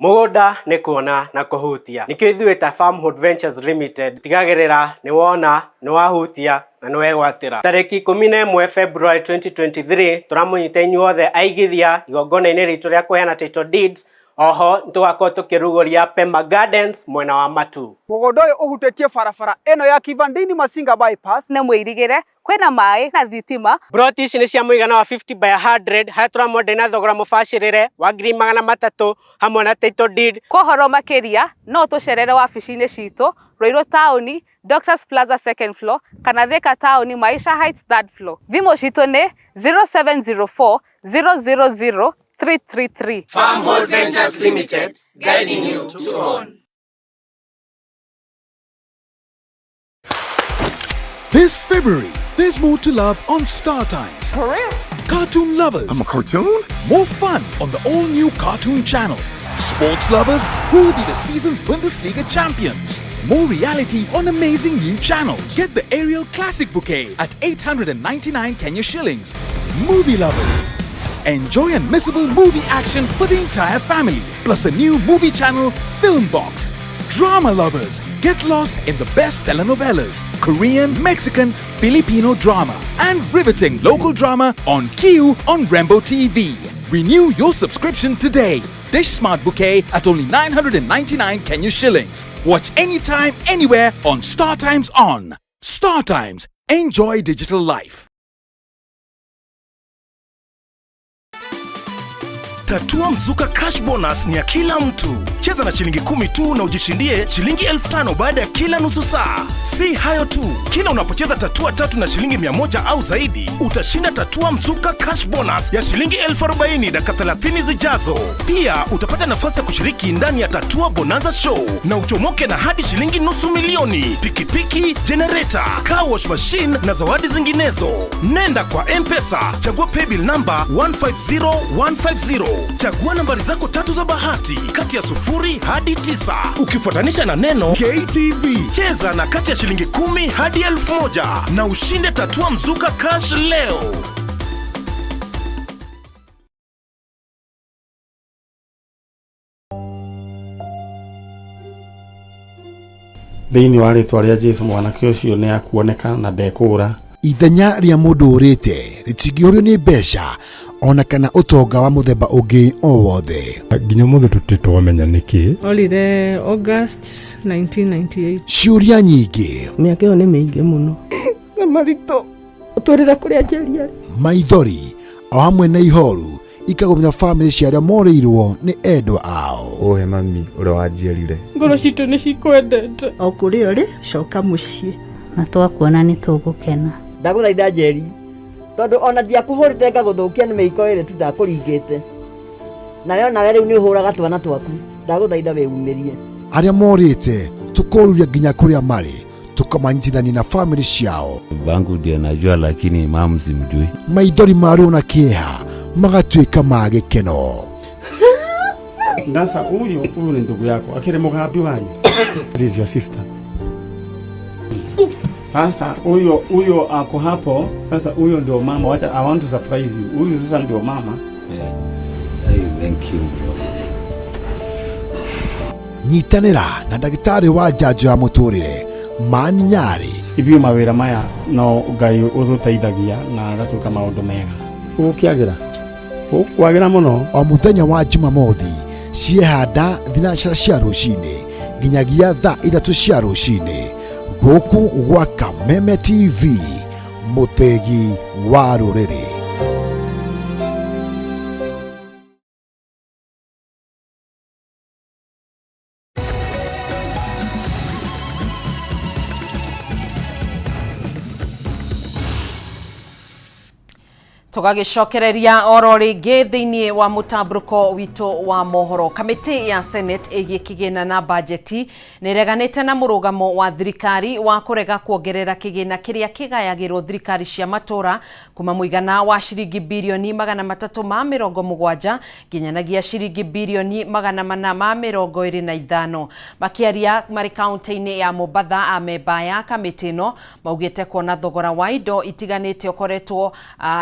Speaker 6: Mũgũnda nĩ kuona na kũhutia, nĩkĩo ithuĩ ta Farmhold Ventures Limited tigagĩrĩra nĩ wona, nĩ wahutia na nĩ wegwatĩra. Tarĩki 11 February 2023 tũramũnyita inyuothe aigithia igongona-inĩ ritũ rĩa kũheana title deeds. Oho nĩtũgakorwo tũkĩrugũria Pema Gardens mwena wa Matu.
Speaker 7: Mũgũnda ũyũ ũhutĩtie barabara ĩno ya Kivandini Masinga bypass.
Speaker 10: Nĩ mwĩrigĩre kwĩna maĩ na thitima.
Speaker 6: Broti ici nĩ cia mũigana wa 50 by 100, harĩa tũramwenderia na thogora mũbacĩrĩre wa 300,000 hamwe na title deed.
Speaker 10: Kwa ũhoro makĩria no tũcerere wabici-inĩ citũ Ruiru taũni, Doctors Plaza second floor, kana Thika taũni, Maisha Heights third floor. Thimũ citũ nĩ 0704 000 333.
Speaker 11: Farmhold Ventures Limited, guiding you to own.
Speaker 18: This February, there's more to love on Star Times.
Speaker 10: For real?
Speaker 18: Cartoon lovers.
Speaker 3: I'm a cartoon?
Speaker 18: More fun on the all-new Cartoon Channel. Sports lovers, who will be the season's Bundesliga champions? More reality on amazing new channels. Get the Ariel Classic Bouquet at 899 Kenya shillings. Movie lovers, enjoy unmissable movie action for the entire family, plus a new movie channel, Film Box. Drama lovers, get lost in the best telenovelas, Korean, Mexican, Filipino drama, and riveting local drama on Q on Rembo TV. Renew your subscription today. Dish Smart Bouquet at only 999 Kenya shillings. Watch anytime, anywhere on Star Times On. Star Times. Enjoy digital life.
Speaker 12: Tatua Mzuka Cash Bonus ni ya kila mtu. Cheza na shilingi 10 tu na ujishindie shilingi 5,000 baada ya kila nusu saa. Si hayo tu, kila unapocheza tatua tatu na shilingi 100 au zaidi, utashinda Tatua Mzuka Cash Bonus ya shilingi 40,000 dakika 30 zijazo. Pia utapata nafasi ya kushiriki ndani ya Tatua Bonanza Show na uchomoke na hadi shilingi 500,000, pikipiki, generator, car wash machine na zawadi zinginezo. Nenda kwa M-Pesa, chagua paybill number 150150, chagua nambari zako tatu za bahati kati ya 0 hadi 9, ukifuatanisha na neno KTV. Cheza na kati ya shilingi 10 hadi 1,000 na ushinde Tatua Mzuka Cash leo.
Speaker 13: Thĩinĩ wa rĩtwa rĩa Jesu mwanake ũcio nĩ akuoneka na ndekũũra.
Speaker 14: Ithenya rĩa mũndũ ũrĩte rĩtingĩũrio nĩ mbeca ona kana ũtonga wa mũthemba ũngĩ o wothe.
Speaker 13: Nginya ũmũthĩ tũtirĩ twamenya nĩkĩ.
Speaker 15: Orire August 1998.
Speaker 14: Ciũria nyingĩ,
Speaker 16: Mĩaka ĩyo nĩ mĩingĩ mũno.
Speaker 15: Na maritũ ũtwĩrĩre kũrĩa Njeri arĩ.
Speaker 14: Maithori o hamwe na ihoru ikagũmĩra bamĩrĩ cia arĩa morĩirwo nĩ endwa ao.
Speaker 17: Ũhe mami ũrĩa wanjiarire.
Speaker 15: Ngoro citũ nĩ cikwendete.
Speaker 16: O kũrĩa ũrĩ, coka mũciĩ.
Speaker 19: Na twakuona nĩ tũgũkena.
Speaker 21: Ndagũthaitha Njeri, tondũ ona ndiakũhũrĩte ngagũthũkia nĩ mĩiko ĩrĩ tu ndakũringĩte, nawe onawe rĩu nĩ ũhũraga twana twaku, ndagũthaitha wĩumĩrie.
Speaker 14: Arĩa morĩte tũkoruria nginya kũrĩa marĩ, tũkamanyitithania na bamĩrĩ ciao.
Speaker 22: Bangu ndiye najua, lakini mamu simjui.
Speaker 14: Maithori ma ruo na kĩeha magatuĩka ma gĩkeno.
Speaker 13: Ndasa huyu huyu ni ndugu yako akiri mugambi wanyu. It is your sister. Sasa huyo huyo ako hapo. Sasa huyo ndio mama. Wacha, I want to surprise you. Huyu sasa ndio mama.
Speaker 22: Yeah. Hey, thank you bro.
Speaker 14: Nyitanĩra na ndagĩtarĩ wa njanjo ya mũtũrĩre Mani Nyarĩ.
Speaker 13: Ithuĩ mawĩra maya no Ngai ũtũteithagia na agatuĩka maũndũ mega. Ũgũkĩagĩra, ũkwagĩra mũno.
Speaker 14: O mũthenya wa Jumamothi ciehanda thinacara cia rũcinĩ nginyagia thaa 3 cia rũcinĩ gũkũ gwa Kameme TV, mũthĩgi wa rũrĩrĩ.
Speaker 1: Tũgagĩcokereria oro rĩngĩ thĩinĩ wa mũtambũrũko witũ wa mohoro. Kamĩtĩ ya Senate ĩgiĩ kĩgĩna na bajeti nĩ ĩreganĩte na mũrũgamo wa thirikari wa kũrega kuongerera kĩgĩna kĩrĩa kĩgayagĩrwo thirikari cia matũra kuma mũigana wa ciringi birioni 370 nginyanagia ciringi birioni 425. Makĩaria marĩ kaunti-inĩ ya Mombatha, amemba ya kamĩtĩ ĩno maugĩte kuona thogora wa indo itiganĩte ũkoretwo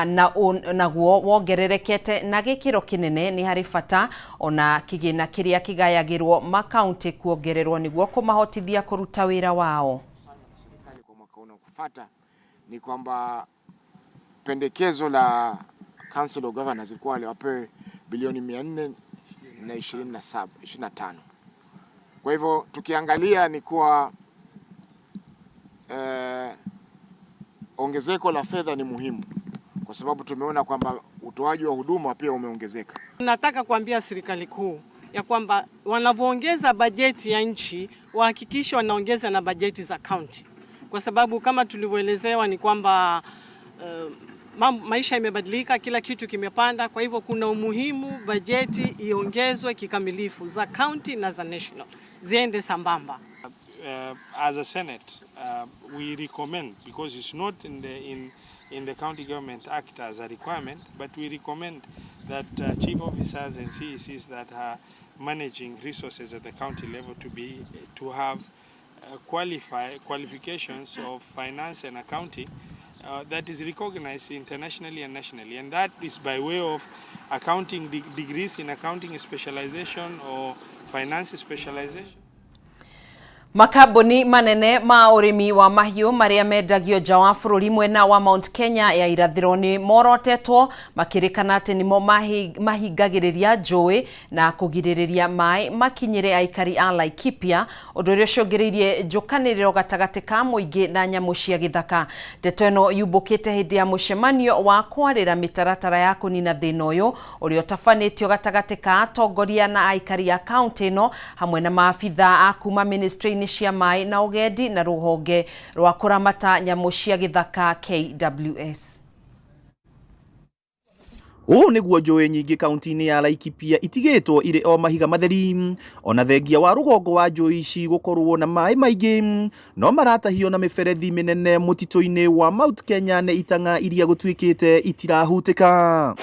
Speaker 1: na naguo wongererekete na gĩkĩro kĩnene, nĩ harĩ bata ona kĩgĩna kĩrĩa kĩgayagĩrwo makaunti kuongererwo nĩguo kũmahotithia kũruta wĩra wao.
Speaker 23: Kwa mwaka unaofuata ni kwamba pendekezo la Council of Governors ilikuwa wapewe bilioni 427 25. Kwa hivyo tukiangalia ni kuwa ongezeko la fedha ni muhimu kwa sababu tumeona kwamba utoaji wa huduma pia umeongezeka.
Speaker 31: Nataka kuambia serikali kuu ya kwamba wanavyoongeza bajeti ya nchi wahakikishe wanaongeza na bajeti za county, kwa sababu kama tulivyoelezewa ni kwamba maisha imebadilika, kila kitu kimepanda. Kwa hivyo kuna umuhimu bajeti iongezwe kikamilifu za county na za national ziende sambamba.
Speaker 32: As a Senate, we recommend, because it's not in the County Government Act as a requirement, but we recommend that chief officers and CECs that are managing resources at the county level to have qualifications of finance and accounting that is recognized internationally and nationally, and that is by way of accounting degrees in accounting specialization or finance specialization.
Speaker 1: Makambuni manene ma ũrĩmi wa mahiũ marĩa mendagio nja wa bũrũri mwena wa Mount Kenya ya irathĩro nĩ morotetwo makĩrĩkana atĩ nĩmo mahingagĩrĩria njũĩ na kũgirĩrĩria maĩ makinyĩre aikari a Laikipia, ũndũ ũrĩa ũcũngĩrĩirie njũkanĩrĩro gatagatĩ ka mũingĩ na nyamũ cia gĩthaka. Ndeto ĩno yumbũkĩte hĩndĩ ya mũcemanio wa kwarĩra mĩtaratara ya kũnina thĩna ũyũ ũrĩa ũtabanĩtio gatagatĩ ka atongoria na aikari a kaũntĩ ĩno hamwe na maabitha a kuma ministry-inĩ cia maĩ na ũgendi na rũhonge rwa kũramata nyamũ cia gĩthaka KWS.
Speaker 2: Ũũ nĩguo njũĩ nyingĩ kaunti-inĩ ya Laikipia itigĩtwo irĩ o mahiga matheri, ona thengia wa rũgongo wa njũĩ ici gũkorwo na maĩ maingĩ, no maratahio na mĩberethi mĩnene mũtitũ-inĩ wa Mount Kenya nĩ itang'a iria gũtuĩkĩte itirahutĩka.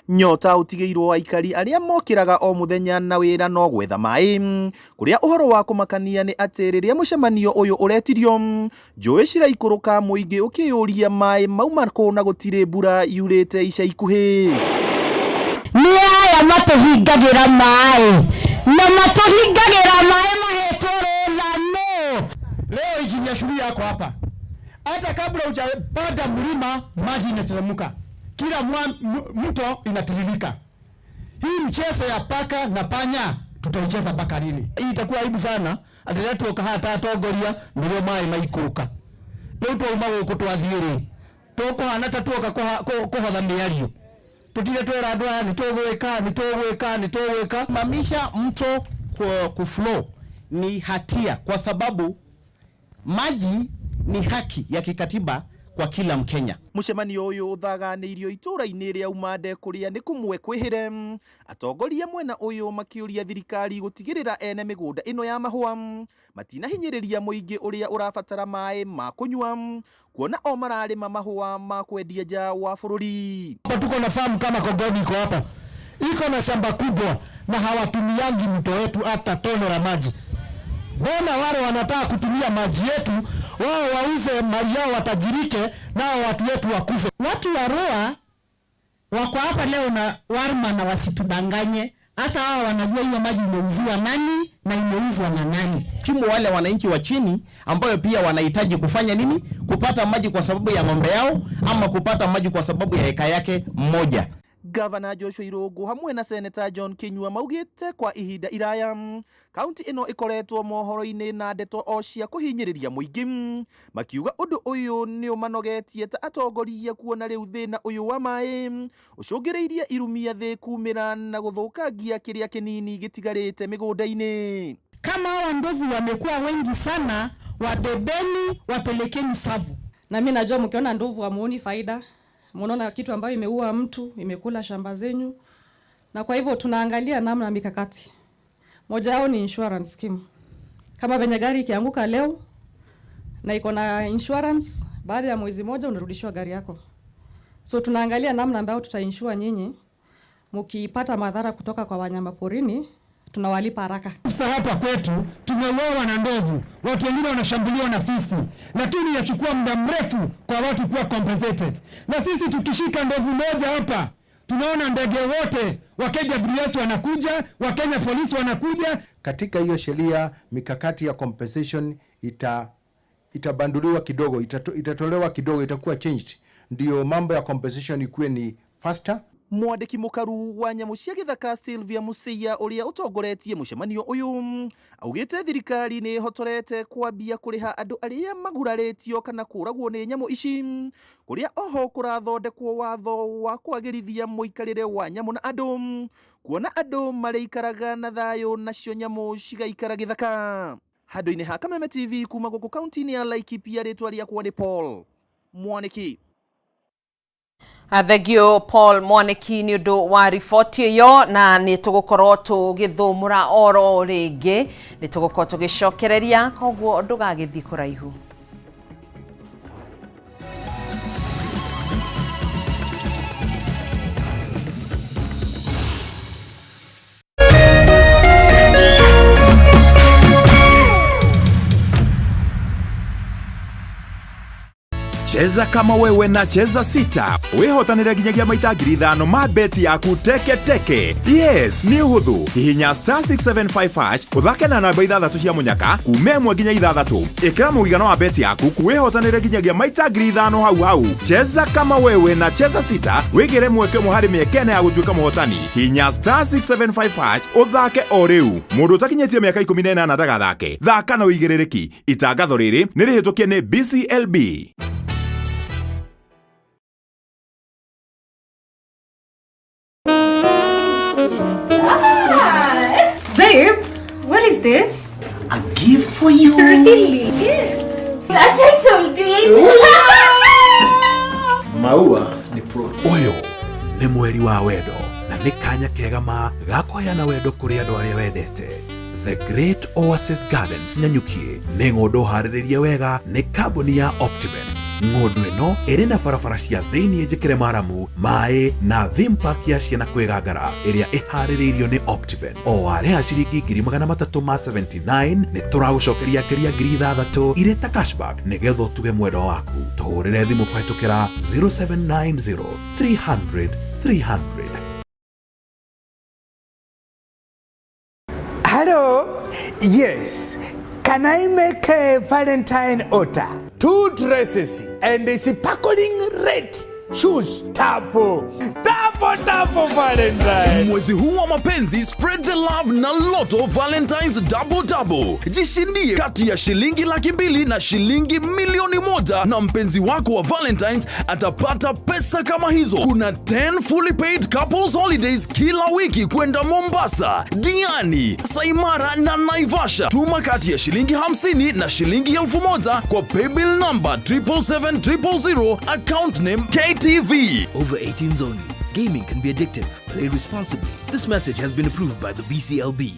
Speaker 2: Nyota ũtigĩirwo aikari arĩa mokĩraga o mũthenya na wĩra no gwetha maĩ, kũrĩa ũhoro wa kũmakania nĩ atĩ rĩrĩa mũcemanio ũyũ ũretirio, njũĩ ciraikũrũka mũingĩ ũkĩyũria maĩ mauma kũ na gũtirĩ mbura yurĩte ica ikuhĩ.
Speaker 4: Nĩ aya matũhingagĩra maĩ na matũhingagĩra maĩ mahetwo rũtha nũ.
Speaker 5: Leo injinia shughuli yako hapa, hata kabla hujapanda mlima maji inateremka, kila mto inatiririka. Hii mchezo ya paka na panya tutaicheza mpaka lini?
Speaker 8: Hii itakuwa aibu sana atĩ rĩrĩa tuoka haha ta atongoria nĩrĩo maĩ maikũrũka. Rĩu twauma gũkũ twathiĩ rĩ, tũkũhana ta tuoka kũhotha mĩario, tutire twera andũ aya nĩ tũgwĩka nĩ tũgwĩka nĩ tũgwĩka.
Speaker 9: Simamisha mto kuflow ni hatia, kwa sababu maji ni haki ya kikatiba kwa kila Mkenya.
Speaker 2: Mũcemanio ũyũ ũthaganĩirio itũũra-inĩ rĩa Umande kũrĩa nĩ kũmwe kwĩhĩre. Atongoria mwena ũyũ makĩũria thirikari gũtigĩrĩra ene mĩgũnda ĩno ya mahũa matinahinyĩrĩria mũingĩ ũrĩa ũrabatara maĩ ma kũnyua, kuona o mararĩma mahũa ma kwendia nja wa bũrũri.
Speaker 5: Hapa tuko na farm kama Kogoni iko hapa, iko na shamba kubwa na hawatumiangi mto wetu hata tone la maji. Mbona wale wanataka kutumia maji yetu, wao wauze mali yao watajirike, nao watu wetu wakufe?
Speaker 20: Watu wa Rua wako hapa leo na Warma, na wasitudanganye, hata hao wanajua hiyo maji imeuziwa nani na imeuzwa na nani.
Speaker 9: Timu wale wananchi wa chini ambayo pia wanahitaji kufanya nini? Kupata maji kwa sababu ya ng'ombe yao ama kupata maji kwa sababu ya eka yake mmoja.
Speaker 2: Gavana Joshua Irungu hamwe na Seneta John Kinyua maugĩte kwa ihinda iraya kaunti ĩno ĩkoretwo mohoro-inĩ na ndeto o cia kũhinyĩrĩria mũingĩ, makiuga ũndũ ũyũ nĩ ũmanogetie ta atongoria kuona rĩu thĩna ũyũ wa maĩ ũcũngĩrĩirie irumia thĩ kumĩra na gũthũkangia kĩrĩa kĩnini gĩtigarĩte mĩgũnda-inĩ.
Speaker 20: Kama hawa ndovu wamekuwa wengi sana, wabebeni wapelekeni Tsavo.
Speaker 24: Na mimi najua mkiona ndovu hamuoni faida, mnaona kitu ambayo imeua mtu, imekula shamba zenyu, na kwa hivyo tunaangalia namna mikakati. Moja yao ni insurance scheme. Kama venye gari ikianguka leo na iko na insurance, baada ya mwezi moja unarudishiwa gari yako. So tunaangalia namna ambayo tutainsure nyinyi, mkipata madhara kutoka kwa wanyama porini tunawalipa haraka.
Speaker 5: Sasa hapa kwetu tumeuawa na ndovu, watu wengine wanashambuliwa na fisi, lakini inachukua muda mrefu kwa watu kuwa compensated. Na sisi tukishika ndovu moja hapa, tunaona ndege wote wa KWS wanakuja, wa Kenya polisi wanakuja.
Speaker 17: Katika hiyo sheria mikakati ya compensation itabanduliwa kidogo, itatolewa kidogo, itakuwa changed, ndio mambo ya compensation ikuwe ni faster.
Speaker 2: Mwandĩki mũkaru wa nyamũ cia gĩthaka Sylvia Musia ũrĩa ũtongoretie mũcemanio ũyũ augĩte thirikari nĩ ĩhotorete kwambia kũrĩha andũ arĩa magurarĩtio kana kũragwo nĩ nyamũ ici, kũrĩa oho kũrathondekwo watho wa kwagĩrithia mũikarĩre wa nyamũ na andũ, kuona andũ marĩikaraga na thayũ nacio nyamũ cigaikara gĩthaka. Handũ-inĩ ha Kameme TV kuma gũkũ kaunti-inĩ ya Laikipia, rĩtwa rĩakwa nĩ Paul Mwanĩki.
Speaker 1: Thengio Paul Mwaniki nĩ ũndũ wa riboti ĩyo, na nĩ tũgũkorwo tũgĩthũmũra oro rĩngĩ, nĩ tũgũkorwo tũgĩcokereria, koguo ndũgagĩthiĩ kũraihu.
Speaker 3: Cheza kama wewe na cheza sita wĩhotanĩre nginyagia maita 5,000 ma beti yaku teke teke. Yes, nĩ ũhũthũ. Hihinya star 675 hash ũthake na namba ithathatũ cia mũnyaka kuma 1 nginya 6. Ĩkĩra mũigana wa beti yaku wĩhotanĩre nginyagia maita 5,000 hau hau. Cheza kama wewe na cheza sita wĩgĩre mweke ũmwe harĩ mĩeke ĩna ya gũtuĩka mũhotani. Hihinya star 675 hash ũthake o rĩu. Mũndũ ũtakinyĩtie mĩaka 18 ndagathake. Thaka na ũigĩrĩrĩki. Itangatho rĩrĩ nĩ rĩhĩtũkie nĩ BCLB.
Speaker 6: Babe, what is this?
Speaker 9: A gift for you.
Speaker 6: Really? Yes. A title deed.
Speaker 7: Maua ni plot. Ũyũ nĩ mweri wa wendo na nĩ kanya kega ma ga kũheana wendo kũrĩ andũ arĩa wendete. The Great Oasis Gardens Nanyuki nĩ ng'ũndũ harĩrĩrie wega nĩ kambuni ya Optiven. Ng'ũndũ ĩno ĩrĩ na barabara cia thĩiniĩ njĩkĩre maramu, maĩ na theme park ya ciana kwĩgangara ĩrĩa ĩharĩrĩirio nĩ Optiven. O warĩha ciringi 379,000 nĩ tũragũcokeria ngeria 6,000 irĩ ta cashback nĩgetha ũtuge mwendwa waku. Tũhũrĩre thimũ kũhetũkĩra 0790 300 300.
Speaker 10: Hello. Yes. Can I make a Valentine order? 2 dresses and a sparkling red shoes. Tapo. Tapo, tapo Valentine.
Speaker 11: Mwezi huu wa mapenzi, spread the love na Lotto Valentine's Double Double. Jishindie kati ya shilingi 200,000 na shilingi 1,000,000 na mpenzi wako wa Valentine's atapata pesa kama hizo. Kuna 10 fully paid couples holidays kila wiki kwenda Mombasa, Diani, Masai Mara na Naivasha. Tuma kati ya shilingi 50 na shilingi 1,000 kwa paybill number 777,000, account name KTV.
Speaker 18: Over 18s only. Gaming can be addictive. Play responsibly. This message has been approved by the BCLB.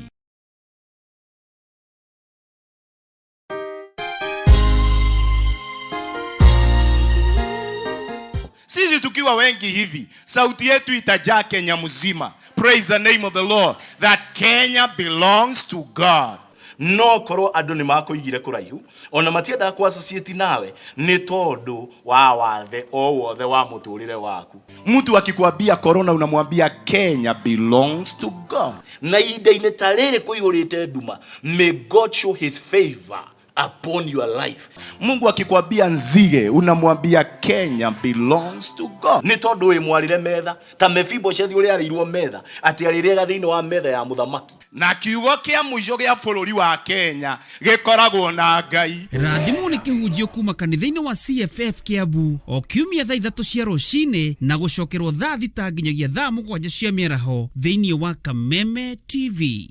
Speaker 25: Sisi tukiwa wengi hivi, sauti yetu itajaa Kenya mzima. Praise the name of the Lord that Kenya belongs to God.
Speaker 26: No korwo andũ nĩ makũigire kũraihu ona matiendaga kũ associate nawe nĩ tondũ wa wathe o wothe wa mũtũrĩre waku.
Speaker 25: Mtu akikwambia corona unamwambia Kenya belongs to God.
Speaker 26: Na ihinda-inĩ ta rĩrĩ kũihũrĩte nduma, may God show his favor upon your life.
Speaker 25: Mungu akikwambia nzige unamwambia Kenya belongs to God.
Speaker 26: Nĩ tondũ wĩ mwarĩre metha ta Mefiboshethi ũrĩa arĩirwo metha atĩ arĩrĩaga thĩinĩ wa metha ya mũthamaki.
Speaker 25: Na kiugo kĩa mũico gĩa bũrũri wa Kenya gĩkoragwo na Ngai.
Speaker 27: Rathimwo nĩ kĩhunjio kuma kanitha-inĩ wa CFF Kiambu o kiumia thaa 3 cia rũcinĩ na gũcokerwo thaa 6 nginyagia thaa 7 cia mĩaraho thĩinĩ wa Kameme TV.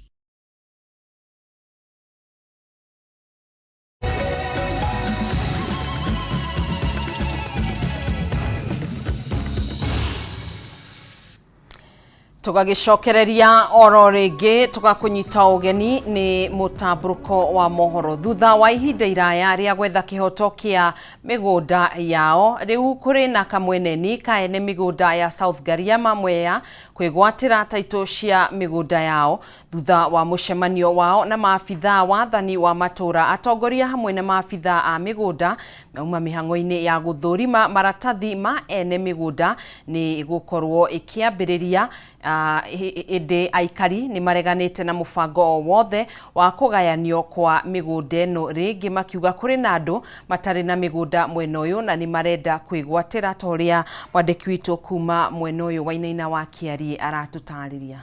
Speaker 1: Tũgagĩcokereria oro rĩngĩ tũgakũnyita ũgeni nĩ mũtambũrũko wa mohoro thutha wa ihinda iraya rĩa gwetha kĩhoto kĩa mĩgũnda yao. Rĩu kũrĩ na kamweneni ka ene mĩgũnda ya South Gariama Mwea kwĩgwatĩra taitũ cia mĩgũnda yao thutha wa mũcemanio wao na maabithaa wathani wa matũra. Atongoria hamwe na maabithaa a mĩgũnda mauma mĩhang'o-inĩ ya gũthũrima maratathi ma ene mĩgũnda nĩ gũkorwo ĩkĩambĩrĩria. Ĩndĩ aikari nĩ mareganĩte na mũbango o wothe wa kũgayanio kwa mĩgũnda ĩno rĩngĩ, makiuga kũrĩ na andũ matarĩ na mĩgũnda mwena ũyũ na nĩ marenda kwĩgwatĩra, ta ũrĩa mwandĩki witũ kuma mwena ũyũ Wainaina wa Kĩarie aratũtarĩria.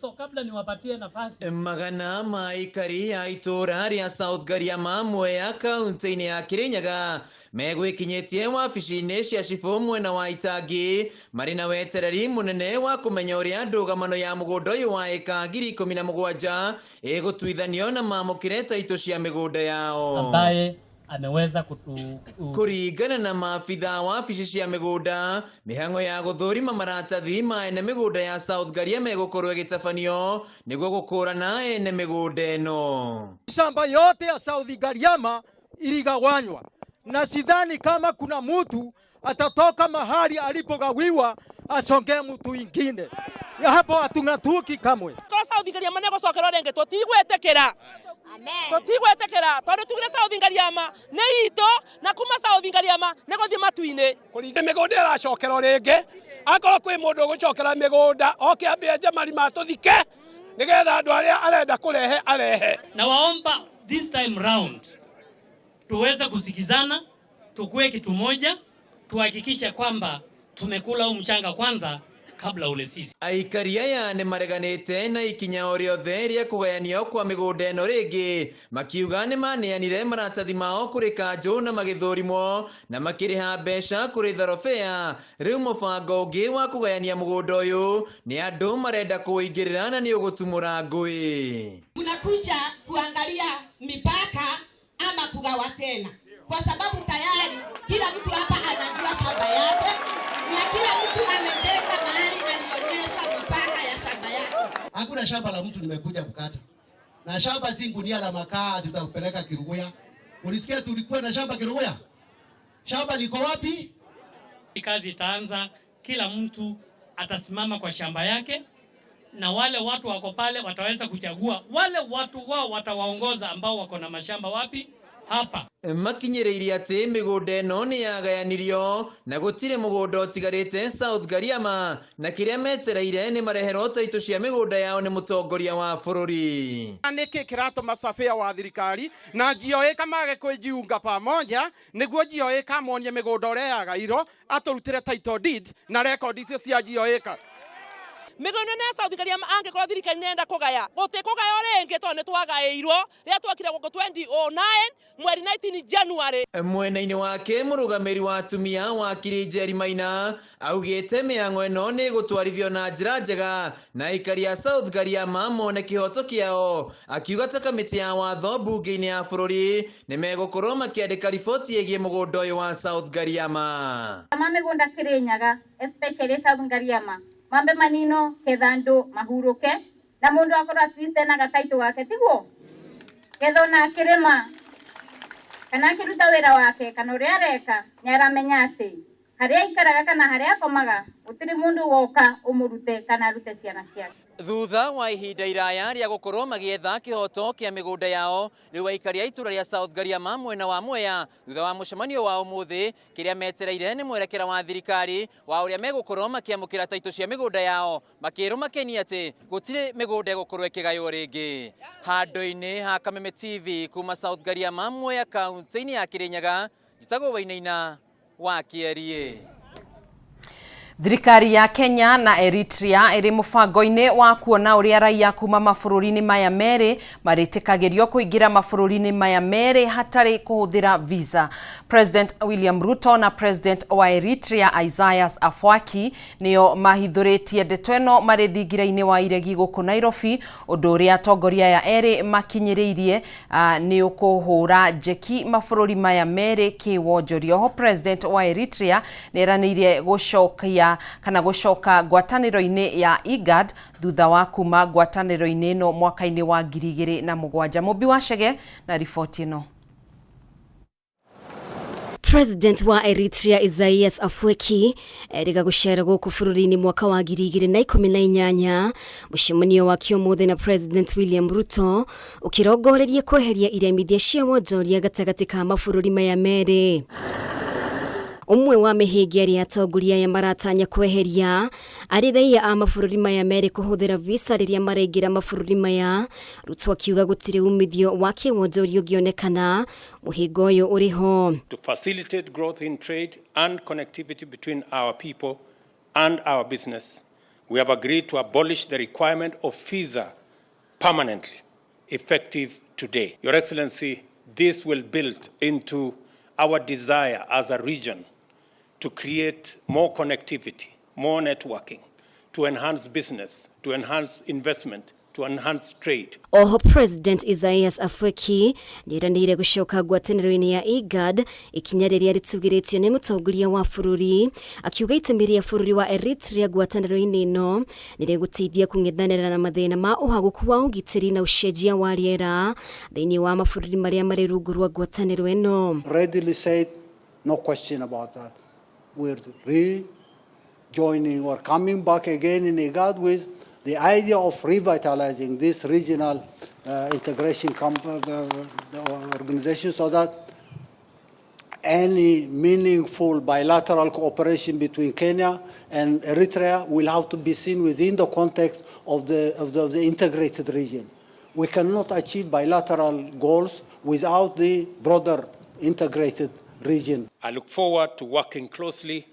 Speaker 28: So kabla niwapatie nafasi
Speaker 29: Magana ma aikari a itũra rĩa South Gariama Mwea kaunti-inĩ ya Kirinyaga megwĩkinyĩtie wabici-inĩ cia cibũ mwena wa Itangi marĩ na wetereri mũnene wa kũmenya ũrĩa ndũgamano ya mũgũnda ũyũ wa ĩka 17,000 ĩgũtuithanio na mamũkĩre taitũ cia mĩgũnda yao.
Speaker 28: Ambaye ameweza kutu
Speaker 29: Kũringana na maabitha wabici cia mĩgũnda, mĩhang'o ya gũthũrima maratathi ma ene mĩgũnda ya South Gariama ĩgũkorwo ĩgĩtabanio nĩguo gũkũrana ene mĩgũnda ĩno.
Speaker 30: Shamba yote ya South Gariama iligawanywa, na sidhani kama kuna mtu atatoka mahali alipogawiwa asongee mtu ingine. Ya hapo hatung'atuki kamwe.
Speaker 33: Ko South Gariama nĩ gũcokerwo rĩngĩ tũtigwĩtĩkĩra.
Speaker 4: Tũtigwĩtĩkĩra tondũ tugire South Ngariama nĩ itũ na kuma South Ngariama nĩ gũthiĩ matu-inĩ.
Speaker 12: Mĩgũnda ĩracokerwo rĩngĩ, akorwo kwĩ mũndũ ũgũcokera mĩgũnda oke ambe enje marima atũthike nĩgetha andũ arĩa arenda kũrehe arehe.
Speaker 28: Nawaomba this time round tuweze kusikizana, tukue kitu moja, tuhakikishe kwamba tumekula huu mchanga kwanza kabla ule sisi.
Speaker 29: Aikari aya nĩ mareganĩte na ikinya o rĩothe rĩa kũgayanio kwa mĩgũnda ĩno rĩngĩ, makiuga nĩ maneanire maratathi mao kũrĩ kanjũ na magĩthũrimwo na makĩrĩha mbeca kũrĩ thorobea. Rĩu mũbango ũngĩ wa kũgayania mũgũnda ũyũ nĩ andũ marenda kũũingĩrĩra na nĩ ũgũtumũra ngũĩ.
Speaker 13: Mnakuja kuangalia mipaka ama kugawa tena, kwa sababu tayari kila mtu hapa anajua shamba yake na kila mtu amejenga mahali alionyesha mipaka ya shamba yake.
Speaker 14: Hakuna shamba la mtu nimekuja kukata, na shamba si gunia la makaa tutakupeleka Kiruguya. Ulisikia tulikuwa na shamba Kiruguya? Shamba liko wapi?
Speaker 28: Kazi itaanza, kila mtu atasimama kwa shamba yake, na wale watu wako pale wataweza kuchagua wale watu wao watawaongoza ambao wako na mashamba wapi hapa.
Speaker 29: Makinyĩrĩirie atĩ mĩgũnda ĩno nĩ yagayanirio na gũtirĩ mũgũnda ũtigarĩte South Gariama, na kĩrĩa metereire nĩ mareherwo taitũ cia mĩgũnda yao nĩ mũtongoria wa bũrũri.
Speaker 15: Nĩkĩ kĩratũma surveyor wa thirikari na GOA kamage kwĩjiunga pamoja nĩguo GOA kamonie mĩgũnda ũrĩa yagairwo atũrutĩre title deed na record icio cia GOA ka.
Speaker 4: Mĩgũnda ĩno ya South Ngariama angĩkorwo thirikari nĩ ĩrenda kũgaya, gũtikũgaywo rĩngĩ tondũ nĩ twagaĩirwo rĩrĩa twokire gũkũ 2009 mweri 19 January.
Speaker 29: Mwena-inĩ wake mũrũgamĩrĩri wa atumia wakiri Njeri Maina augĩte mĩhang'o ĩno nĩ ĩgũtwarithio na njĩra njega na aikari a South Gariama mone kĩhoto kĩao, akiuga ta kamĩtĩ ya watho mbunge-inĩ ya bũrũri nĩ megũkorwo makĩandĩka riboti ĩgiĩ mũgũnda ũyũ wa South Gariama.
Speaker 16: Ma mĩgũnda Kĩrĩnyaga especially South Ngariama mambe manino ketha andu mahuruke na mundu akorwo at least ena gataitũ gake, tiguo ketha ona akĩrĩma kana akĩruta wĩra wake kana ũrĩa areka nĩ aramenya atĩ harĩa aikaraga kana harĩa akomaga gũtirĩ mũndũ woka ũmũrute kana arute ciana ciake.
Speaker 29: Thutha wa ihinda iraya rĩa gũkorwo magĩetha kĩhoto kĩa mĩgũnda yao, rĩu aikari a itũra rĩa South Gariama mwena wa Mwea thutha wa mũcemanio wa ũmũthĩ, kĩrĩa metereire nĩ mwerekera wa thirikari wa ũrĩa megũkorwo makĩamũkĩra taitũ cia mĩgũnda yao, makĩrwo makeni atĩ gũtirĩ mĩgũnda ĩgũkorwo ĩkĩgaywo rĩngĩ. Handũ-inĩ ha Kameme TV kuma South Gariama Mwea kaunti-inĩ ya Kĩrĩnyaga, njĩtagwo Wainaina wa Kĩeriĩ.
Speaker 1: Thirikari ya Kenya na Eritrea ĩrĩ mũbango-inĩ wa kuona ũrĩa raia kuma mabũrũri-inĩ maya merĩ marĩtĩkagĩrio kũingĩra mabũrũri-inĩ maya merĩ hatarĩ kũhũthĩra visa. President William Ruto na President wa Eritrea Isaias Afwerki nĩo mahithũrĩtie ndeto ĩno marĩ thingira-inĩ wa iregi gũkũ Nairobi, ũndũ ũrĩa atongoria aya erĩ makinyĩrĩirie nĩ ũkũhũra njeki mabũrũri maya merĩ kĩwonjoria. Oho President wa Eritrea nĩeranĩire gũcokia kana gũcoka ngwatanĩro-inĩ ya IGAD thutha wa kuma ngwatanĩro-inĩ ĩno mwaka-inĩ wa 2007. Mũmbi wa Chege na riboti ĩno.
Speaker 6: President wa Eritrea Isaias Afwerki erĩga gũcera gũkũ bũrũri-inĩ mwaka wa 2018, mũcemanio wake ũmũthĩ na President William Ruto ũkĩrongoreria kweheria iremithia cia wonjoria gatagatĩ ka mabũrũri maya merĩ. Ũmwe wa mĩhĩnga ĩrĩa atongoria aya maratanya kweheria arĩ raia a mabũrũri maya merĩ kũhũthĩra visa rĩrĩa maraingĩra mabũrũri maya. Ruto akiuga gũtirĩ umithio wa kĩwonjoria ũngĩonekana mũhĩnga ũyũ ũrĩ ho.
Speaker 19: To facilitate growth in trade and connectivity between our people and our business, we have agreed to abolish the requirement of visa permanently, effective today. Your Excellency, this will build into our desire as a region to create more connectivity, more networking, to enhance business, to enhance investment, to enhance trade.
Speaker 6: Oho President Isaias Afwerki nĩeranĩire gũcoka ngwatanĩro-inĩ ya IGAD, ikinya rĩrĩa rĩtũgĩrĩtio nĩ mũtongoria wa bũrũri, akiuga itemi rĩa bũrũri wa Eritrea ngwatanĩro-inĩ ĩno nĩ rĩgũteithia kũng'ethanĩra na mathĩna ma ũhagũku wa ũgitĩri na ũcenjia wa rĩera thĩinĩ wa mabũrũri marĩa marĩ rungu rwa ngwatanĩro ĩno.
Speaker 21: Readily said, no question about that. We're rejoining or coming back again in IGAD with the idea of revitalizing this regional Integration Organization, so that any meaningful bilateral cooperation between Kenya and Eritrea will have to be seen within the context of the integrated region. We cannot achieve bilateral goals without the broader integrated region.
Speaker 19: I look forward to working closely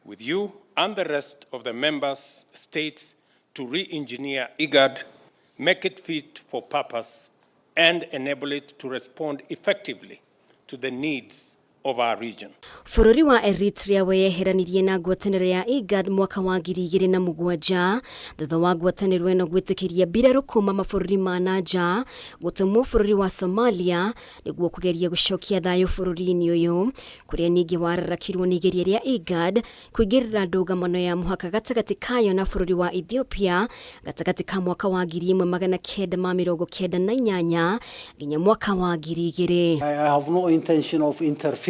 Speaker 19: with you and the rest of the members states to re-engineer IGAD, make it fit for purpose, and enable it to respond effectively to the needs of our region.
Speaker 6: Bũrũri wa Eritrea weyeheranirie na ngwatanĩro ya IGAD mwaka wa 2007 thutha wa ngwatanĩro ĩno gwĩtĩkĩria mbirarũ kuma mabũrũri ma na nja gũtũmwo bũrũri wa Somalia nĩguo kũgeria gũcokia thayũ bũrũri-inĩ ũyũ, kũrĩa ningĩ wararakirwo nĩ igeria rĩa IGAD kũingĩrĩra ndũgamano ya mũhaka gatagatĩ kayo na bũrũri wa Ethiopia gatagatĩ ka mwaka wa 1998 nginya mwaka wa 2000.
Speaker 21: I have no intention of interfering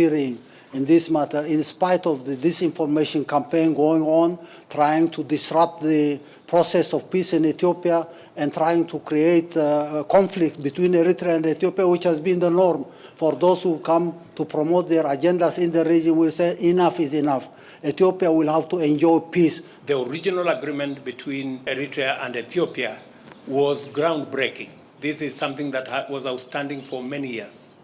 Speaker 21: in this matter, in spite of the disinformation campaign going on, trying to disrupt the process of peace in Ethiopia and trying to create a conflict between Eritrea and Ethiopia, which has been the norm for those who come to promote their agendas in the region. We say enough is enough. Ethiopia will have to enjoy peace.
Speaker 19: The original agreement between Eritrea and Ethiopia was groundbreaking. This is something that was outstanding for many years.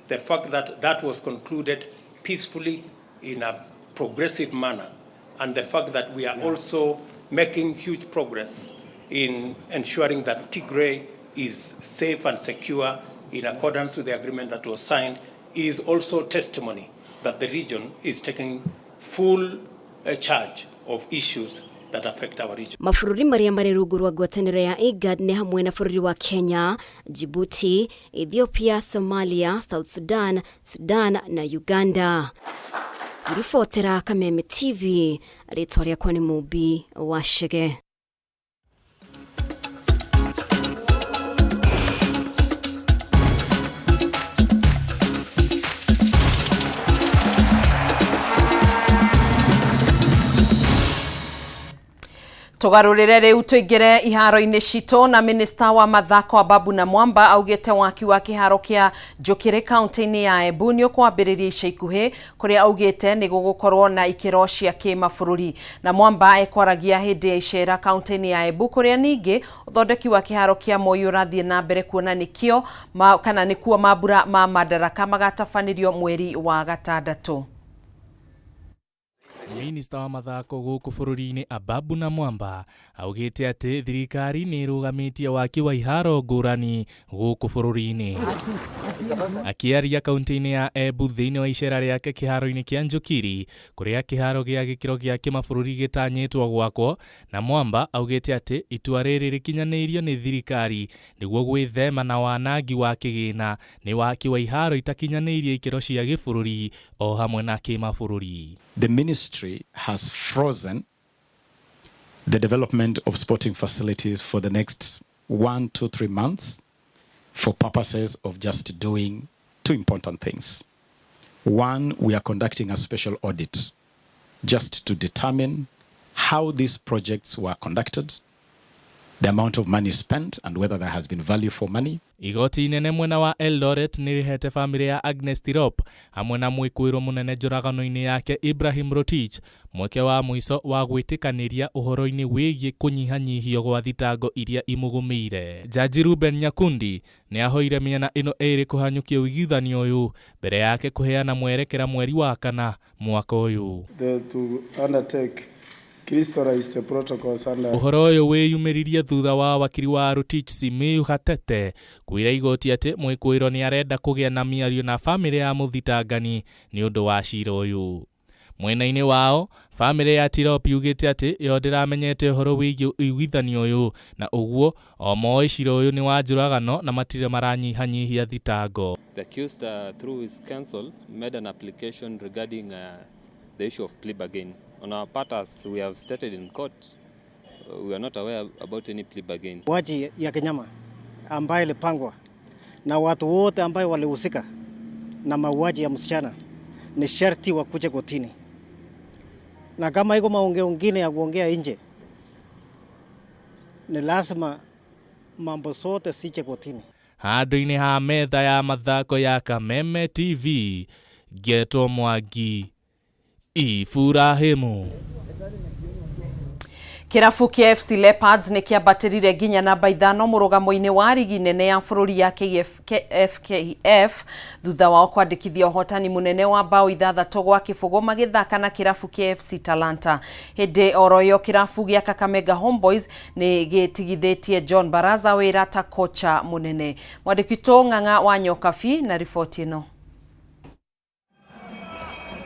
Speaker 19: The fact that that was concluded peacefully in a progressive manner, and the fact that we are also making huge progress in ensuring that Tigray is safe and secure in accordance with the agreement that was signed, is also testimony that the region is taking full charge of issues that affect our region.
Speaker 6: Mabũrũri marĩa marĩ rungu rwa ngwatanĩro ya IGAD nĩ hamwe na bũrũri wa Kenya, Djibouti, Ethiopia, Somalia, South Sudan, Sudan na Uganda. Ngĩribotera Kameme TV, rĩtwa rĩakwa nĩ Mũmbi wa Chege.
Speaker 1: Tugarurire riu tuingire iharo-ini citũ na minista wa mathako Ababu na Mwamba augite waki wa kiharo kia Njukiri kaunti-ini ya Embu ni ukwambiriria ica ikuhi, kuria augite ni gugukorwo na ikiro cia kimabũrũri. Na Mwamba ekwaragia hindi ya icera kaunti-ini ya Embu, kuria ningi uthondeki wa kiharo kia Moi urathie na mbere kuona nikio kana nikuo mambura ma Madaraka magatabanĩrio mweri wa gatandatũ.
Speaker 2: Minista wa mathako gũkũ bũrũri-inĩ Ababu na Mwamba augĩte atĩ thirikari nĩ ĩrũgamĩtie waki wa iharo ngũrani gũkũ bũrũri-inĩ. Akĩaria kaunti-inĩ ya Embu thĩinĩ wa icera rĩake kĩharo-inĩ kĩa Njũkiri, kũrĩa kĩharo gĩa gĩkĩro gĩa kĩmabũrũri gĩtanyĩtwo gwakwo, na Mwamba augĩte atĩ itua rĩrĩ rĩkinyanĩirio nĩ thirikari nĩguo gwĩthema na wanangi wa kĩgĩna nĩ waki wa iharo itakinyanĩirie ikĩro cia gĩbũrũri o hamwe na kĩmabũrũri.
Speaker 3: The ministry has frozen the development of sporting facilities for the next 1, 2, 3 months for purposes of just doing two important things. One, we are conducting a special audit just to determine how these projects were conducted, the amount of money spent, and whether there has been value for money.
Speaker 2: Igoti inene mwena wa Eldoret nĩ rĩhete bamĩrĩ ya Agnes Tirop hamwe na mwĩkũĩrwo mũnene njũragano-inĩ yake Ibrahim Rotich mweke wa mũico wa gwĩtĩkanĩria ũhoro-inĩ wĩgiĩ kũnyihanyihio gwa thitango iria imũgũmĩire. Jaji Ruben Nyakundi nĩ ahoire mĩena ĩno ĩrĩ kũhanyũkia ũiguithanio ũyũ mbere yake kũheana mwerekera mweri wa kana mwaka ũyũ. Ũhoro ũyũ wĩyumĩririe thutha wa wakiri wa Rotich Simiyu Gatete kwĩra igoti atĩ mwĩkũĩrwo nĩ arenda kũgĩa na mĩario na bamĩrĩ ya mũthitangani nĩ ũndũ wa cira ũyũ. Mwena-inĩ wao, bamĩrĩ ya Tirop yugĩte atĩ yo ndĩramenyete ũhoro wĩgiĩ ũiguithanio ũyũ na ũguo o moĩ cira ũyũ nĩ wa njũragano na matirĩ maranyihanyihia thitango.
Speaker 5: The accused through his counsel made an application regarding the issue of plea bargain. On our part, as we have stated in court, we are not aware about any plea bargain.
Speaker 8: Mauaji ya kinyama ambayo ilipangwa na watu wote ambayo walihusika na mauaji ya msichana ni sharti wakuje kotini, na kama iko maongeo mengine ya kuongea nje ni lazima Mambo sote siche kotini.
Speaker 2: Handũ-inĩ ha metha ya mathako ya Kameme TV, ngetwo Mwangi Iburahĩmu.
Speaker 1: Kĩrabu kĩa FC Leopards nĩ kĩambatĩrire nginya namba 5 mũrũgamo-inĩ wa rigi nene ya bũrũri ya FKF thutha wao kwandĩkithia ũhotani mũnene wa bao 6-0 magĩthaka na kĩrabu kĩa FC Talanta. Hĩndĩ oro ĩyo kĩrabu gĩa Kakamega Homeboys nĩ gĩtigithĩtie John Baraza wĩra ta kocha mũnene. Mwandĩki witũ Ng'ang'a wa Nyokabi na riboti ĩno.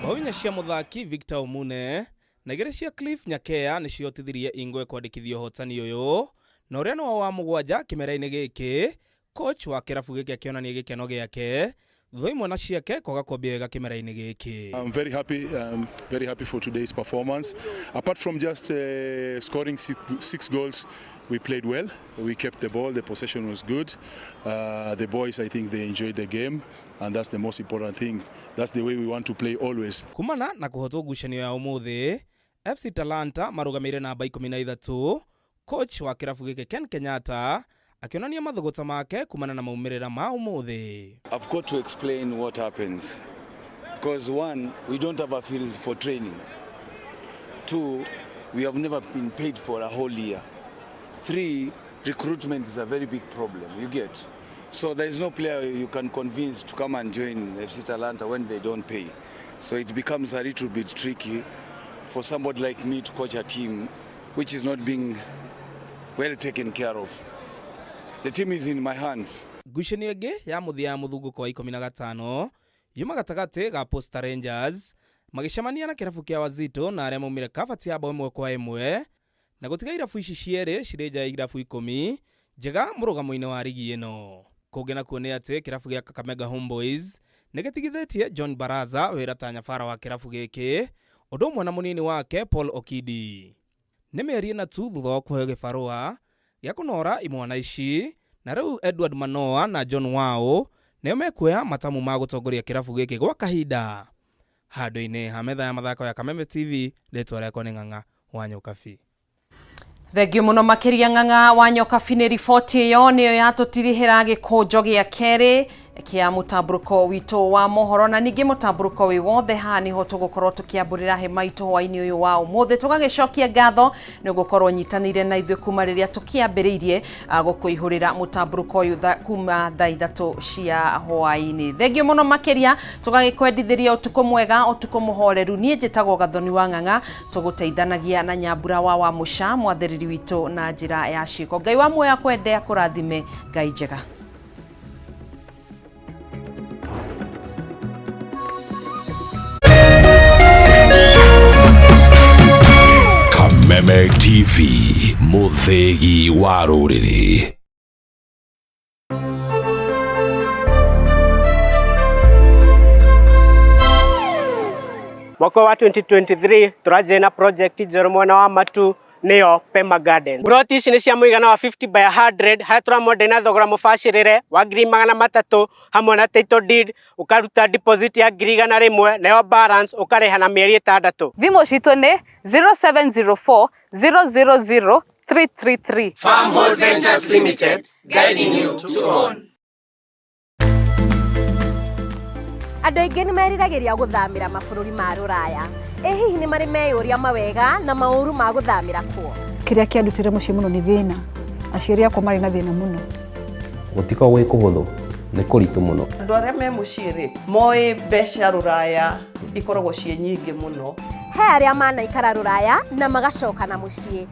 Speaker 7: Bao 4 cia mũthaki Victor Omune na 2 cia Cliff Nyakeya nĩciotithirie Ingwe kwandĩkithia ũhotani ũyũ na ũrĩa nĩwo wa 7 kĩmera-inĩ gĩkĩ. Coach wa kĩrabu gĩkĩ akĩonania gĩkeno gĩake thutha imwe na ciake kwaga kwambia wega kĩmera-inĩ gĩkĩ.
Speaker 9: I'm very happy, I'm very happy for today's performance. Apart from just scoring 6 goals, we played well. We kept the ball, the possession was good. The boys, I think they enjoyed the game, and that's the most important thing. That's the way we want to play always.
Speaker 7: Kumana na kũhotwo ngucanio ya ũmũthĩ, FC Talanta marũgamĩire namba 13. Coach wa kĩrabu gĩkĩ Ken Kenyatta akĩonania mathũgũta make kumana na maumĩrĩra ma ũmũthĩ.
Speaker 10: I've got to explain what happens because one, we don't have a field for training. 2, we have never been paid for a whole year. 3, recruitment is a very big problem, you get. So there is no player you can convince to come and join FC Talanta when they don't pay. So it becomes a little bit tricky for somebody like me to coach a team which is not being well taken care of. The team is in my hands.
Speaker 7: Ngucanio ĩngĩ ya mũthia ya mũthungũko wa 15 yuma gatagatĩ ga Posta Rangers magĩcemania na kĩrabu kĩa Wazito na arĩa maumire kabati ya bao 1-1 na gũtiga irabu ici cierĩ cirĩ nja ya irabu 10 njega mũrũgamo-inĩ wa rigi ĩno. Kũngĩ nakuo nĩ atĩ kĩrabu gĩa Kakamega Homeboys nĩ gĩtigithĩtie John Baraza wĩra ta nyabara wa kĩrabu gĩkĩ ũndũ ũmwe na mũnini wake Paul Okidi. Nĩ mĩeri 4 tu thutha wa kũheo gĩbarũa gĩa kũnora imwana ici na rĩu Edward Manoa na John Wao nĩo mekuoya matamu ma gũtongoria kĩrabu gĩkĩ gwa kahinda. Handũ-inĩ ha metha ya mathako ya Kameme TV, rĩtwa rĩakwa nĩ Ng'ang'a wa Nyokabi.
Speaker 1: Thengiũ mũno makĩria Ng'ang'a wa Nyokabi nĩ riboti ĩyo nĩyo yatũtirihĩra gĩkũnjo gĩa kerĩ kĩa mũtambũrũko witũ wa mohoro na ningĩ mũtambũrũko wĩ wothe haha nĩho tũgũkorwo tũkĩambũrĩra hema itũ hwaĩ-inĩ ũyũ wa ũmũthĩ. Tũgagĩcokia ngatho nĩ gũkorwo nyitanĩire na ithuĩ kuma rĩrĩa tũkĩambĩrĩirie gũkũihũrĩra mũtambũrũko ũyũ kuma thaa 3 cia hwaĩ-inĩ. Thengiũ mũno makĩria, tũgagĩkwendithĩria ũtukũ mwega, ũtukũ mũhoreru. Niĩ njĩtagwo Gathoni wa Ng'ang'a, tũgũteithanagia na Nyambura wa Wamũca mwathĩrĩri witũ na njĩra ya ciĩko. Ngai wa muoyo akwende akũrathime. Ngai njega.
Speaker 11: Kameme TV, mũthĩgi wa rũrĩrĩ.
Speaker 17: Mwaka wa 2023 tũranjia na project njerũ mwena wa Matu nĩyo Pema Garden. Plot ici nĩ cia mũigana wa 50 by 100 harĩa tũramwenderia na thogora mũbacĩrĩre wa 300,000 hamwe na title deed, ũkaruta deposit ya 100,000 nayo balance ũkarĩha na mĩeri 6.
Speaker 18: Thimũ citũ nĩ 0704 000 333.
Speaker 20: Farmhold Ventures Limited, guiding you to own.
Speaker 6: Andũ aingĩ nĩ meriragĩria gũthamĩra mabũrũri ma rũraya. Ĩ hihi nĩ marĩ meyũria mawega na maũru ma gũthamĩra kuo?
Speaker 22: Kĩrĩa kĩandutire mũciĩ mũno nĩ thĩna. Aciari akwa marĩ na thĩna mũno.
Speaker 23: Gũtikoragwo gwĩ kũhũthũ, nĩ kũritũ mũno.
Speaker 24: Andũ arĩa me mũciĩ rĩ, moĩ mbeca rũraya ikoragwo ciĩ nyingĩ mũno.
Speaker 6: He arĩa manaikara rũraya na magacoka na mũciĩ.